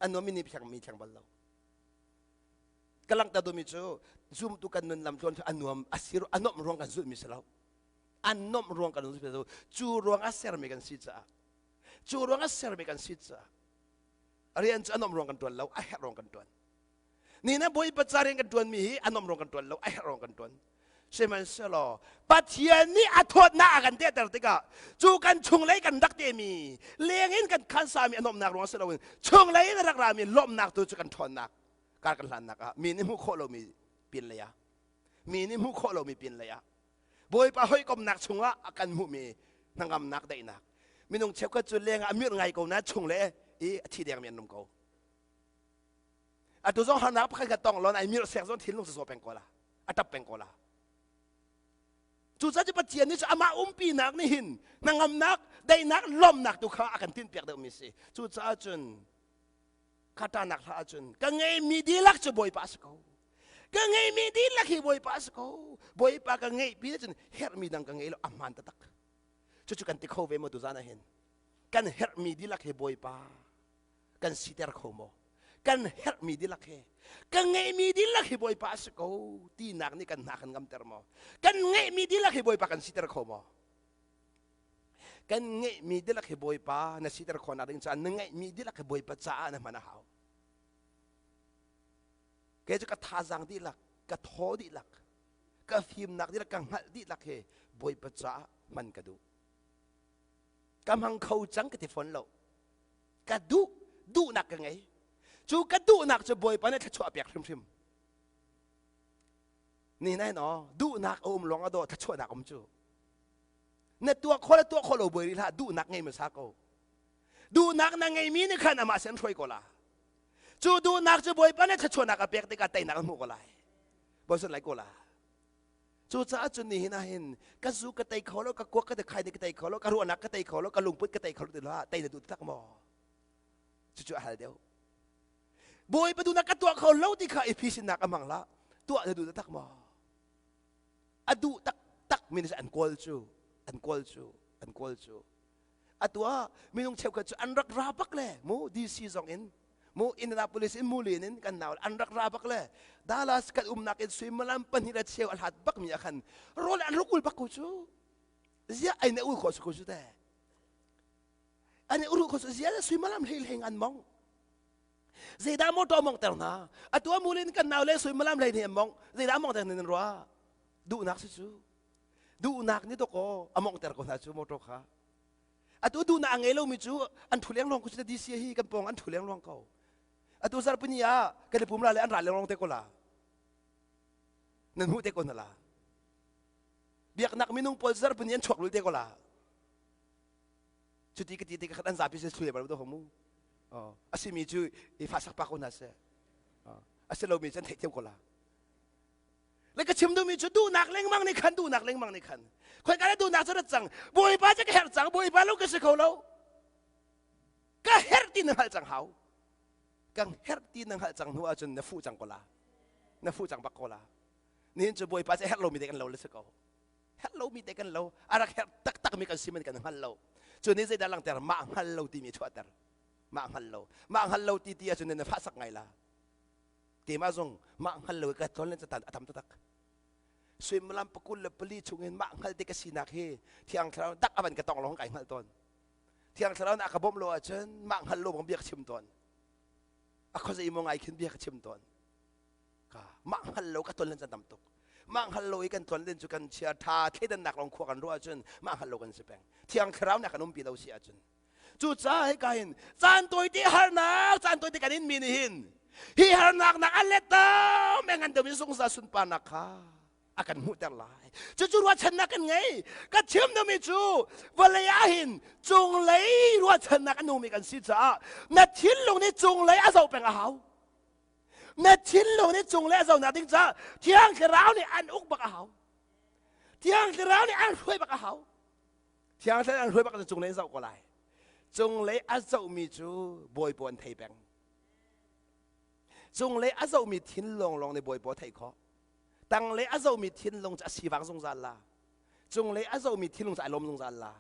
A nuam mi nih mi thleng bal lo. Ka langhter duhmi cu zumtu kan nun lam tluan cu a nuam a sir a nuamh ruang kan zulhmi si lo. An nuamh ruang kan zulhmi si lo. Cu ruang a sermi kan si caah cu ruang a sermi kan si caah rian cu a nuamh ruang kan tuan lo, a herh ruang kan tuan. Ni na Bawipa ca rian kan tuanmi hi a nuamh ruang kan tuan lo, a herh ruang kan tuan. Sihmanhsehlaw Pathian nih a thawtnak a kan tehter tikah cu kan chunglei kan rak temi leng in kan khansami a nuamhnak ruang si loin chunglei in a rak rami lawmhnak tu cu kan ṭhawnnak kar kan hlannak ah mi nih hmuh khawh lomi pin lei ah mi nih hmuh khawh lomi pin lei ah Bawipa hawikomnak chungah a kan hmuhmi hnangamnak daihnak minung cheukhat cu leng ah a mirh ngai ko na chung le i a thi dengmi an um ko atu zong harnak pakhat khat tong lon ai mirh sek zong thinlung saw peng ko la a tap peng ko la cucaah cu Pathian nih cu amah umpinak nih hin hnangamnak daihnak lawmnak tu kha a kan tinhpiak deuhmi si cucaah cun khatanak hla ahcun ka ngeimi dihlak cu Bawipa a si ko ka ngeimi dihlak hi Bawipa a si ko Bawipa ka ngeih pi cun herhmi dang ka ngei lo a hmaan taktak cucu kan ti kho ve maw tuzan ah hin kan herhmi dihlak hi Bawipa kan siter kho maw kan herhmi dihlak hi ka ngeihmi dihlak hi Bawipa a si ko tinak nih kan hna kan ngamter maw kan ngeihmi dihlak hi Bawipa kan siter kho maw kan ngeihmi dihlak hi Bawipa na siter khawhnak ding caah na ngeihmi dihlak hi Bawipa caah na hman a hau kei cu ka thazaang dihlak ka thaw dihlak ka fimnak dihlak ka hngalh dihlak hi Bawipa caah hman ka duh ka hmang kho cang ka ti fawn lo ka duh duhnak ka ngei cu ka duhnak cu Bawipa nih thluachuah pek hrimhrim. Ni nai no duhnak a um lawng a dawh thluachuahnak um cu. Na tuah khawh le tuah khawh lo buai rih hlah, duhnak ngei hmasa ko. Duhnak na ngeimi nih khan amah sin hruai ko la. Cu duhnak cu Bawipa nih thluachuahnak a pek tikah teinak an hmuh ko lai. Bawi sun lai ko la. Cucaah cun nihin ah hin ka zu ka tei kho lo, ka kuak ka khai ka tei kho lo, ka ruahnak ka tei kho lo, ka lungput ka tei kho lo ti hlah, tei na duh tak maw? Cucu a hal deuh. Bawipa duhnak ka tuah kho lo ti kha i phisinnak a hmang hlah. Tuah na duh tak maw? A duh taktak mi nih an kawl cu, an kawl cu, an kawl cu. Atu ah minung cheukhat cu an rak ra bak le mu DC zong in mu Indianapolis in Mulin in kan nau an rak ra bak le Dallas kan umnak in suimilam pahnih le cheu a hlat bak mi ah khan rawl an rak ul bak ko cu. Ziah ai na ul khawh su ko cu te. An i uru ko cu ziah suimilam hlei hleng an mong. Zeidah motor mong ter hna? Atu ah Mulin kan nau le suimilam hlei nih an mong. Zeidah mong ter hna nan ruah? Duhnak si cu. Duhnak nih dawkaw a monghter ko hna cu motor kha. Atu duhnak a ngei lomi cu an thu lengluang ko cu DC hi kan pawng an thu lengluang ko. Atu zarhpini ah kan i pum la le an ra lengluang te ko la. Nan hmuh te ko hna la. Biaknak minung pawl zarhpini an chuak lul te ko la. Cuti ka ti te ka an zapi se thlui bal do mu. A simi cu i fa sak pa ko hna seh. A si lomi cu an theihthiam ko la. Le ka chim duhmi cu duhnak lengmang nih khan, duhnak lengmang nih khan, khoi ka le duhnak cu rat cang. Bawipa cu ka herh cang, Bawipa lo ka si kho lo, ka herh ti na hngalh cang hau. Kan herh ti na hngalh cang hnu ahcun na fuh cang ko la, na fuh cang bak ko la. Nihin cu Bawipa cu herh lomi te kan lo le si ko, herh lomi te kan lo. A rak herh taktak mi kan si man kan hngal lo. Cu nih zeidah langhter? Mah hngal lo timi chuahter. Mah hngal lo, mah hngal lo ti ti ahcun na fahsak ngai la. Keimah zong mah hngal lo ka tlon le catan a tam taktak. Suimilam 24 chungin mah hngal te ka sinak hi Thiang Thlarau dak avan ka tong lawng kai hngal tawn. Thiang Thlarau nih a ka bawmh lo ahcun mah hngal lo bang bia ka chim tawn. A khuazei maw ngai khin bia ka chim tawn. Ka mah hngal lo ka ton len can tam tuk. Mah hngal lo i kan tlon len cu kan chia tha thleidannak lawng khua kan ruah ahcun mah hngal lo kan si peng. Thiang Thlarau nih a kan umpi lo si ahcun. Cucaah hika hin caan tawite harnak, caan tawite kan inmi nih hin hi harnak nak a let tam ngan deuh in zungzal sunparnak kha a kan hmuhter lai. Cucu ruahchannak kan ngei. Ka chim duhmi cu vawlei ah hin cunglei ruahchannak a nungmi kan si caah na thinlung nih cunglei a zoh peng a hau. Na thinlung nih cunglei a zohnak ding caah Thiang Thlarau nih an uk bak a hau. Thiang Thlarau nih an hruai bak a hau. Thiang Thlarau an hruai bak cunglei an zoh ko lai. Cunglei a zohmi cu Bawipa an thei peng. Cunglei a zohmi thinlung lawng nih Bawipa theih khawh. Tanglei a zohmi thinlung cu a sivang zungzal la. Cunglei a zohmi thinlung cu ai lawm zungzal la.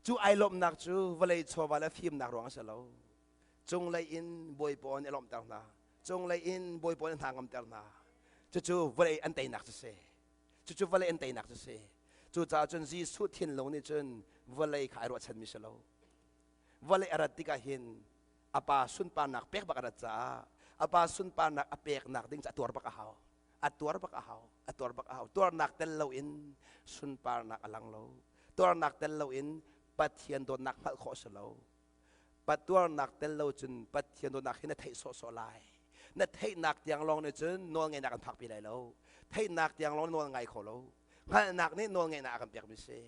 Cu ai lawmhnak cu vawlei chawva le fimnak ruang a si lo. Cunglei in Bawipa nih a lawmhter hna. Cunglei in Bawipa nih hna ngamter hna. Cucu vawlei an teinak cu si. Cucu vawlei an teinak cu si. Cucaah cun Jesuh thinlung nih cun vawlei kha ai ruahchanmi si lo. Vawlei a rat tikah hin a pa sunparnak pek bak a rat caah a pa sunparnak a peknak ding cu a tuar bak a hau. A tuar bak a hau. A tuar bak a hau. Tuarnak tel loin sunparnak a lang lo. Tuarnak tel loin Pathian dawtnak hngalh khawh a si lo. Patuarnak tel lo cun Pathian dawtnak hi na theih sawhsawh lai. Na theihnak tiang lawng nih cun nawlngeihnak an phakpi lai lo. Theihnak tiang lawng nawl ngai kho lo. Hngalhnak nih nawlngeihnak a kan pekmi si.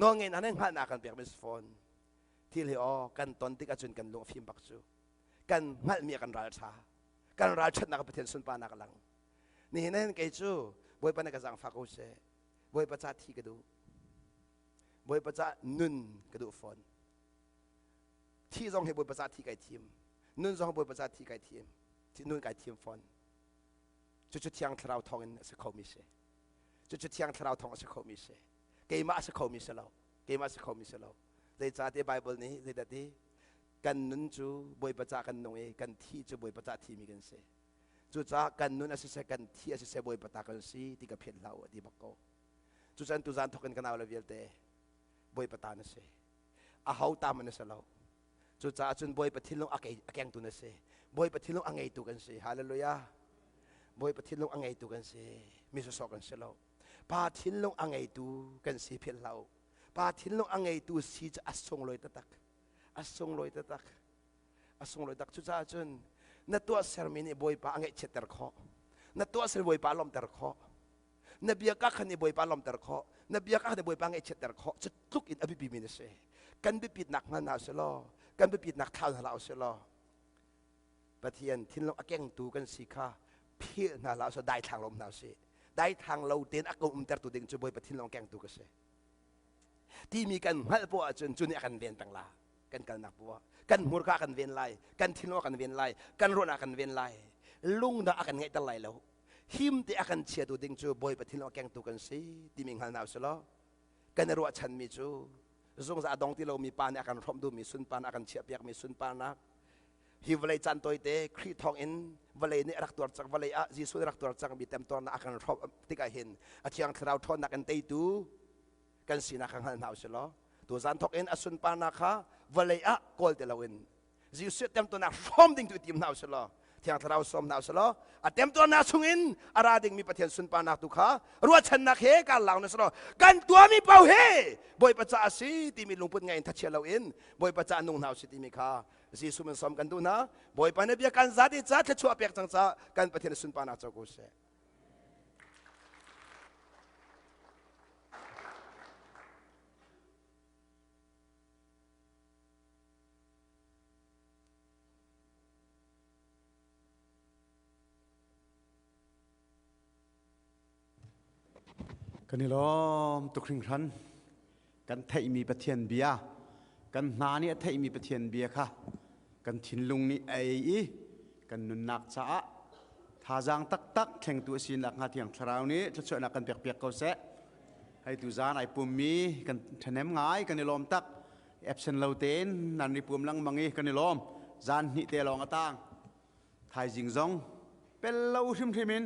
Nawlngeihnak nih hngalhnak a kan pekmi si fawn. Thil hi aw kan ton tik ahcun kan lung a fim bak cu. Kan hngalhmi a kan ralṭha. Kan ralṭhatnak ah Pathian sunparnak a lang. Nihin hin kei cu Bawipa nih ka zaangfah ko seh. Bawipa ca thi ka duh. Bawipa cah nun ka duh fawn. Thi zong hi Bawipa cah thi kai thim. Nun zong Bawipa cah thi kai thim. Nun kai thim fawn. Cucu Thiang Thlarau thawngin a si khomi si. Cucu Thiang Thlarau thawng a si khomi si. Keimah a si khomi si lo. Keimah a si khomi si lo. Zeicahtiah Bible nih zeidah ti? Kan nun cu Bawipa cah kan nung i kan thi cu Bawipa cah thimi kan si. Cucaah kan nun a siseh kan thi a siseh Bawipa ta kan si ti ka phiat hlah u a ti bak ko. Cucan tuzan thawk in ka nau le vialte Bawipa ta na si. Aho ta man na si lo. Cucaah cun Bawipa thinlung a kengtu na si. Bawipa thinlung a ngeitu kan si. Hallelujah. Bawipa thinlung a ngeitu kan si. Mi sawsawh kan si lo. Pa thinlung a ngeitu kan si philh hlah u. Pa thinlung a ngeitu si cu a sunglawi taktak. A sunglawi taktak. A sunglawi tak. Cucaah cun na tuahsermi nih Bawipa a ngaihchiatter khawh. Na tuahser Bawipa lawmhter khawh. Na bia ka khan i Bawipa lawmhter khawh. Na bia ka khan i Bawipa ngaihchiatter khawh. Cu tluk in a biapi mi na si. Kan biapitnak hngal hna usih law, kan biapitnak thlau hna hlah usih law, Pathian thinlung a kengtu kan si kha philh hna hlah usih, daithlang lo um hna usih. Daithlang lo tein a ka umtertu ding cu Bawipa thinlung a kengtu ka si. Timi kan hngalh poah ahcun cu nih a kan ven peng la. Kan kalnak poah kan hmurka kan ven lai, kan thinlung a kan ven lai, kan ruahnak a kan ven lai. Lungdah a kan ngeihter lai lo. Him te a kan chiatu ding cu Bawipa thinlung a kengtu kan si timi hngal hna usih law kan i ruahchanmi cu zungzal a dong ti lomi pa nih a kan hrawmh duhmi sunparnak a kan chiahpiakmi sunparnak hi vawlei caan tawite Khrih thawng in vawlei nih a rak tuar cang vawlei ah Jesuh nih rak tuar cangmi temtuarnak a kan hrawmh tikah hin a thiang thlarau ṭhawnnak in teitu kan sinak kha hngal hna usih law tuzan thawk in a sunparnak kha vawlei ah kawl ti loin Jesuh temtuarnak hrawm ding tu i tim hna usih law Thiang Thlarau sawm hna usih law a temtuarnak chungin a ra dingmi Pathian sunparnak tu kha ruahchannak he kar lang na law kan tuahmi paoh he Bawipa ca a si timi lungput ngei in thachia loin Bawipa ca nung hna usih timi kha Jesuh min sawm kan duh hna. Bawipa na bia kan zat i ca thluachuah pek cang ca kan Pathian sunparnak co ko seh. Kan i lawm tuk hringhran. Kan theihmi Pathian bia, kan hna nih a theihmi Pathian bia kha kan thinlung nih a ei i kan nunnak caah thazaang taktak thlengtu a sinak hnga Thiang Thlarau nih thluachuahnak kan pekpiak ko seh. Hei tu zaan ai pummi kan ṭhahnem ngai, kan i lawm tak. Absent lo tein nan i pum lengmang i kan i lawm. Zaan hnih te lawng a tang. Thaizing zong pel lo hrimhrim in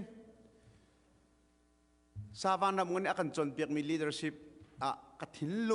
Savan ram ngun nih a kan cawnpiakmi leadership ah ka thinlung.